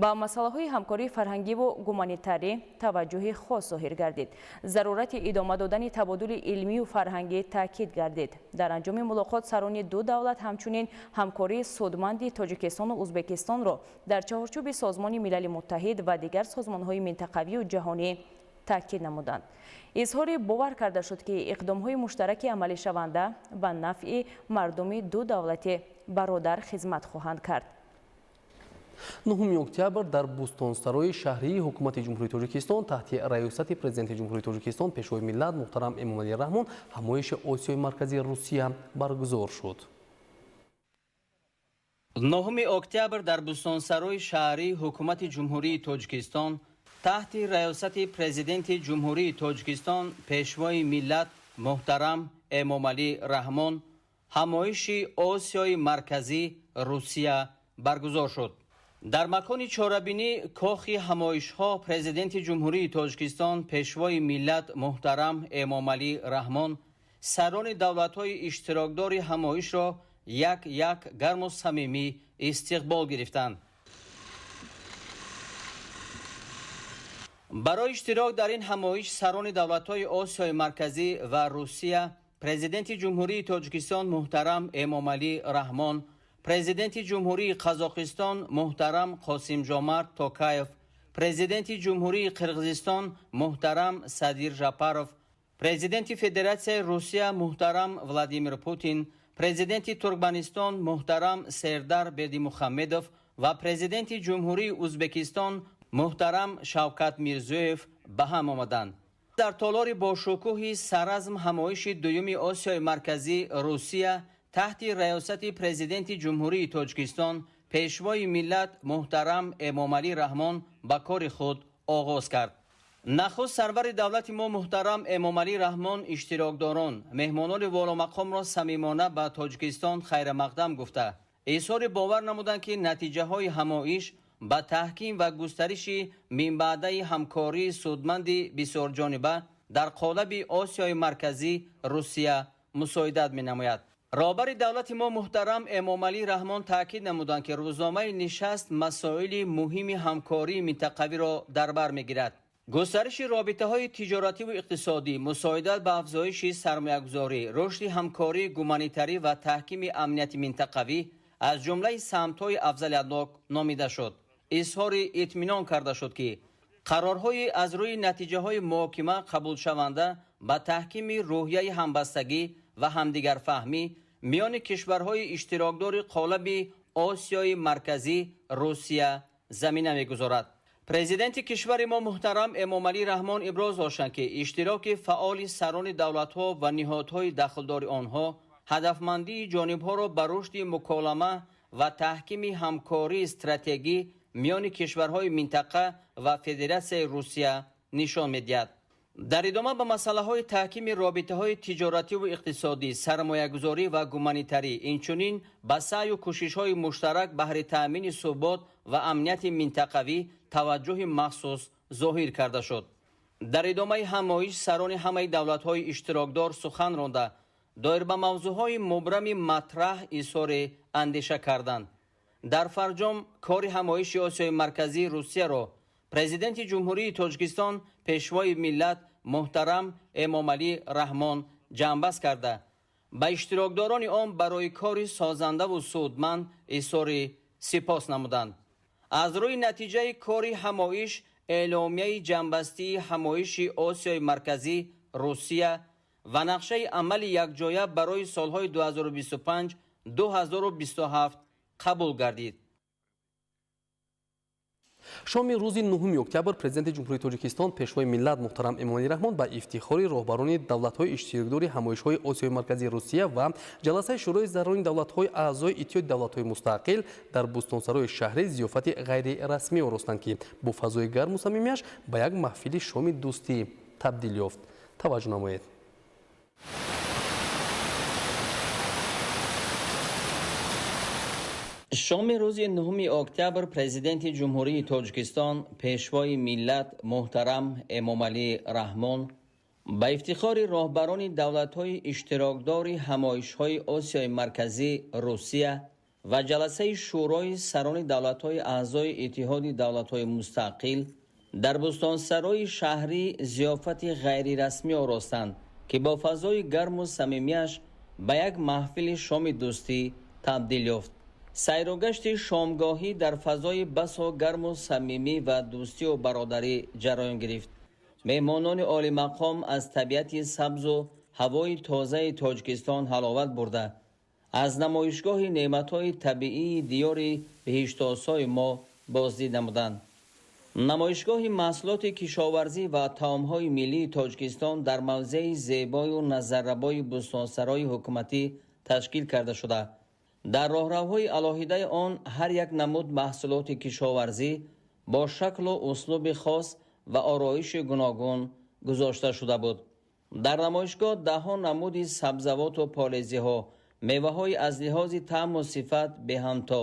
Speaker 4: Ба масъалаҳои ҳамкории фарҳангиву гуманитарӣ таваҷҷӯҳи хос зоҳир гардид. Зарурати идома додани табодули илмию фарҳангӣ таъкид гардид. Дар анҷоми мулоқот сарони ду давлат ҳамчунин ҳамкории судманди Тоҷикистону Ӯзбекистонро дар чаҳорчӯби Созмони Милали Муттаҳид ва дигар созмонҳои минтақавию ҷаҳонӣ Таъкид намуданд. Изҳори бовар карда шуд, ки иқдомҳои муштараки амалишаванда ба нафъи мардуми ду давлати бародар хизмат хоҳанд кард.
Speaker 5: 9 октябр дар Бӯстонсарои шаҳрии Ҳукумати Ҷумҳурии Тоҷикистон таҳти раёсати Президенти Ҷумҳурии Тоҷикистон, Пешвои миллат муҳтарам Эмомалӣ Раҳмон ҳамоиши Осиёи Марказии Русия баргузор шуд.
Speaker 6: 9 октябр дар Бӯстонсарои шаҳрии Ҳукумати Ҷумҳурии Тоҷикистон таҳти раёсати Президенти Ҷумҳурии Тоҷикистон, Пешвои миллат муҳтарам Эмомалӣ Раҳмон ҳамоиши Осиёи Марказӣ Русия баргузор шуд. Дар макони чорабинӣ Кохи ҳамоишҳо Президенти Ҷумҳурии Тоҷикистон, Пешвои миллат муҳтарам Эмомалӣ Раҳмон сарони давлатҳои иштирокдори ҳамоишро як-як гарму самимӣ истиқбол гирифтанд. Барои иштирок дар ин ҳамоиш сарони давлатҳои Осиёи Марказӣ ва Русия, Президенти Ҷумҳурии Тоҷикистон муҳтарам Эмомалӣ Раҳмон, Президенти Ҷумҳурии Қазоқистон муҳтарам Қосимҷомарт Токаев, Президенти Ҷумҳурии Қирғизистон муҳтарам Садир Жапаров, Президенти Федератсияи Русия муҳтарам Владимир Путин, Президенти Туркманистон муҳтарам Сердар Бердимухамедов ва Президенти Ҷумҳурии Узбекистон муҳтарам Шавкат Мирзиёев ба ҳам омаданд. Дар толори бошукӯҳи саразм ҳамоиши дуюми Осиёи Марказӣ Русия таҳти раёсати Президенти Ҷумҳурии Тоҷикистон, Пешвои миллат муҳтарам Эмомалӣ Раҳмон ба кори худ оғоз кард. Нахуст сарвари давлати мо муҳтарам Эмомалӣ Раҳмон иштирокдорон, меҳмонони воломақомро самимона ба Тоҷикистон хайрамақдам гуфта, изҳори бовар намуданд, ки натиҷаҳои ҳамоиш ба таҳким ва густариши минбаъдаи ҳамкории судманди бисёрҷониба дар қолаби Осиёи Марказӣ Русия мусоидат менамояд. Роҳбари давлати мо муҳтарам Эмомалӣ Раҳмон таъкид намуданд, ки рӯзномаи нишаст масоили муҳими ҳамкории минтақавиро дар бар мегирад. Густариши робитаҳои тиҷоративу иқтисодӣ, мусоидат ба афзоиши сармоягузорӣ, рушди ҳамкории гуманитарӣ ва таҳкими амнияти минтақавӣ аз ҷумлаи самтҳои афзалиятнок номида шуд. Изҳори итминон карда шуд, ки қарорҳои аз рӯи натиҷаҳои муҳокима қабулшаванда ба таҳкими рӯҳияи ҳамбастагӣ ва ҳамдигарфаҳмӣ миёни кишварҳои иштирокдори қолаби Осиёи Марказӣ Русия замина мегузорад. Президенти кишвари мо муҳтарам Эмомалӣ Раҳмон иброз доштанд, ки иштироки фаъоли сарони давлатҳо ва ниҳодҳои дахлдори онҳо ҳадафмандии ҷонибҳоро ба рушди муколама ва таҳкими ҳамкории стратегӣ миёни кишварҳои минтақа ва Федератсияи Русия нишон медиҳад. Дар идома ба масъалаҳои таҳкими робитаҳои тиҷоративу иқтисодӣ, сармоягузорӣ ва гуманитарӣ, инчунин ба саъю кӯшишҳои муштарак баҳри таъмини субот ва амнияти минтақавӣ таваҷҷӯҳи махсус зоҳир карда шуд. Дар идомаи ҳамоиш сарони ҳамаи давлатҳои иштирокдор сухан ронда, доир ба мавзӯъҳои мубрами матраҳ изҳори андеша карданд. Дар фарҷом кори ҳамоиши Осиёи Марказии Русияро Президенти Ҷумҳурии Тоҷикистон, Пешвои миллат муҳтарам Эмомалӣ Раҳмон ҷамъбаст карда, ба иштирокдорони он барои кори созандаву судманд изҳори сипос намуданд. Аз рӯи натиҷаи кори ҳамоиш эъломияи ҷамъбастии ҳамоиши Осиёи Марказӣ Русия ва нақшаи амали якҷоя барои солҳои 2025-2027 қабул гардид.
Speaker 5: Шоми рӯзи 9 октябр Президенти Ҷумҳурии Тоҷикистон, Пешвои миллат муҳтарам Эмомалӣ Раҳмон ба ифтихори роҳбарони давлатҳои иштирокдори ҳамоишҳои Осиёи Марказии Русия ва ҷаласаи Шӯрои сарони давлатҳои аъзои Иттиҳоди давлатҳои мустақил дар Бӯстонсарои шаҳрӣ зиёфати ғайрирасмӣ оростанд, ки бо фазои гарму самимиаш ба як маҳфили шоми дӯстӣ табдил ёфт. Таваҷҷӯҳ намоед.
Speaker 6: Шоми рӯзи 9 октябр Президенти Ҷумҳурии Тоҷикистон, Пешвои миллат муҳтарам Эмомалӣ Раҳмон ба ифтихори роҳбарони давлатҳои иштирокдори ҳамоишҳои Осиёи Марказӣ Русия ва ҷаласаи Шӯрои сарони давлатҳои аъзои Иттиҳоди давлатҳои мустақил дар Бӯстонсарои шаҳрӣ зиёфати ғайрирасмӣ оростанд, ки бо фазои гарму самимиаш ба як маҳфили шоми дӯстӣ табдил ёфт. Сайругашти шомгоҳӣ дар фазои басо гарму самимӣ ва дӯстию бародарӣ ҷараён гирифт. Меҳмонони олимақом аз табиати сабзу ҳавои тозаи Тоҷикистон ҳаловат бурда, аз намоишгоҳи неъматҳои табиии диёри беҳиштосои мо боздид намуданд. Намоишгоҳи маҳсулоти кишоварзӣ ва таомҳои миллии Тоҷикистон дар мавзеи зебою назаррабои бӯстонсарои ҳукуматӣ ташкил карда шуда. Дар роҳравҳои алоҳидаи он ҳар як намуд маҳсулоти кишоварзӣ бо шаклу услуби хос ва ороиши гуногун гузошта шуда буд. Дар намоишгоҳ даҳҳо намуди сабзавоту полезиҳо, меваҳои аз лиҳози таъму сифат беҳамто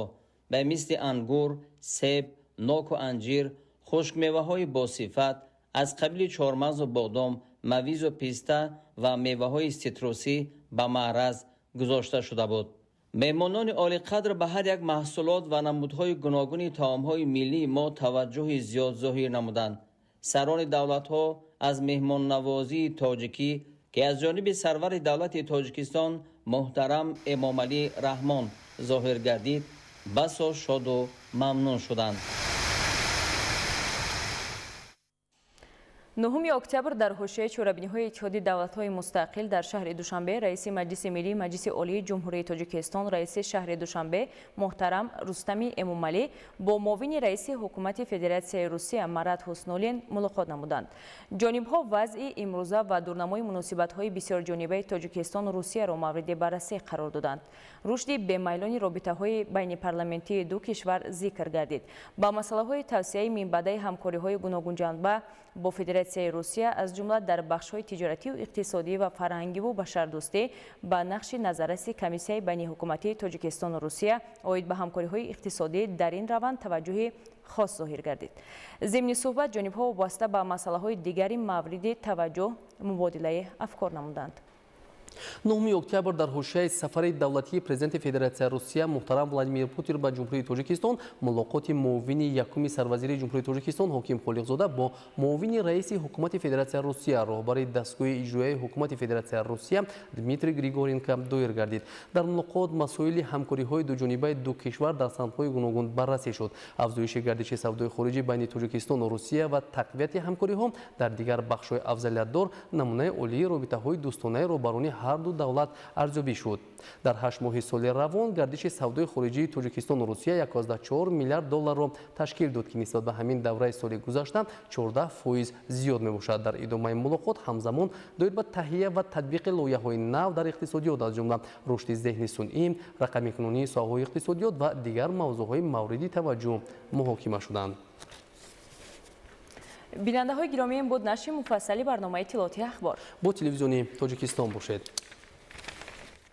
Speaker 6: ба мисли ангур, себ, ноку анҷир, хушкмеваҳои босифат аз қабили чормағзу бодом, мавизу писта ва меваҳои ситрусӣ ба маъраз гузошта шуда буд. Меҳмонони олиқадр ба ҳар як маҳсулот ва намудҳои гуногуни таомҳои миллии мо таваҷҷӯҳи зиёд зоҳир намуданд. Сарони давлатҳо аз меҳмоннавозии тоҷикӣ, ки аз ҷониби сарвари давлати Тоҷикистон муҳтарам Эмомалӣ Раҳмон зоҳир гардид, басо шоду мамнун шуданд.
Speaker 4: 9 октябр дар ҳошияи чорабиниҳои Иттиҳоди давлатҳои мустақил дар шаҳри Душанбе раиси Маҷлиси Миллии Маҷлиси Олии Ҷумҳурии Тоҷикистон, раиси шаҳри Душанбе муҳтарам Рустами Эмомалӣ бо муовини раиси Ҳукумати Федератсияи Русия Марат Ҳуснуллин мулоқот намуданд. Ҷонибҳо вазъи имрӯза ва дурнамои муносибатҳои бисёрҷонибаи Тоҷикистону Русияро мавриди баррасӣ қарор доданд. Рушди бемайлони робитаҳои байнипарламентии ду кишвар зикр гардид. Ба масъалаҳои тавсеаи минбаъдаи ҳамкориҳои гуногунҷанба бо Федератсияи Русия, аз ҷумла дар бахшҳои тиҷоратию иқтисодӣ ва фарҳангиву башардӯстӣ, ба нақши назарраси Комиссияи байниҳукуматии Тоҷикистону Русия оид ба ҳамкориҳои иқтисодӣ дар ин раванд таваҷҷӯҳи хос зоҳир гардид. Зимни суҳбат ҷонибҳо вобаста ба масъалаҳои дигари мавриди таваҷҷӯҳ мубодилаи афкор намуданд.
Speaker 5: 9 октябр дар ҳошияи сафари давлатии президенти Федератсияи Русия муҳтарам Владимир Путин ба Ҷумҳурии Тоҷикистон мулоқоти муовини якуми сарвазири Ҷумҳурии Тоҷикистон Ҳоким Холиқзода бо муовини раиси Ҳукумати Федератсияи Русия, роҳбари дастгоҳи иҷроияи Ҳукумати Федератсияи Русия Дмитрий Григоренко доир гардид. Дар мулоқот масоили ҳамкориҳои дуҷонибаи ду кишвар дар самтҳои гуногун баррасӣ шуд. Афзоиши гардиши савдои хориҷӣ байни Тоҷикистону Русия ва тақвияти ҳамкориҳо дар дигар бахшҳои афзалиятдор намунаи олии робитаҳои дӯстонаи роҳбарони ҳар ду давлат арзёбӣ шуд. Дар 8 моҳи соли равон гардиши савдои хориҷии Тоҷикистону Русия 1,4 миллиард долларро ташкил дод, ки нисбат ба ҳамин давраи соли гузашта 14% зиёд мебошад. Дар идомаи мулоқот ҳамзамон доир ба таҳия ва татбиқи лоиҳаҳои нав дар иқтисодиёт, аз ҷумла рушди зеҳни сунъӣ, рақамикунонии соҳаҳои иқтисодиёт ва дигар мавзӯъҳои мавриди таваҷҷӯҳ муҳокима шуданд.
Speaker 4: Бинандаҳои гиромӣ, ин буд нашри муфассали барномаи иттилоотии Ахбор.
Speaker 5: Бо телевизиони Тоҷикистон бошед.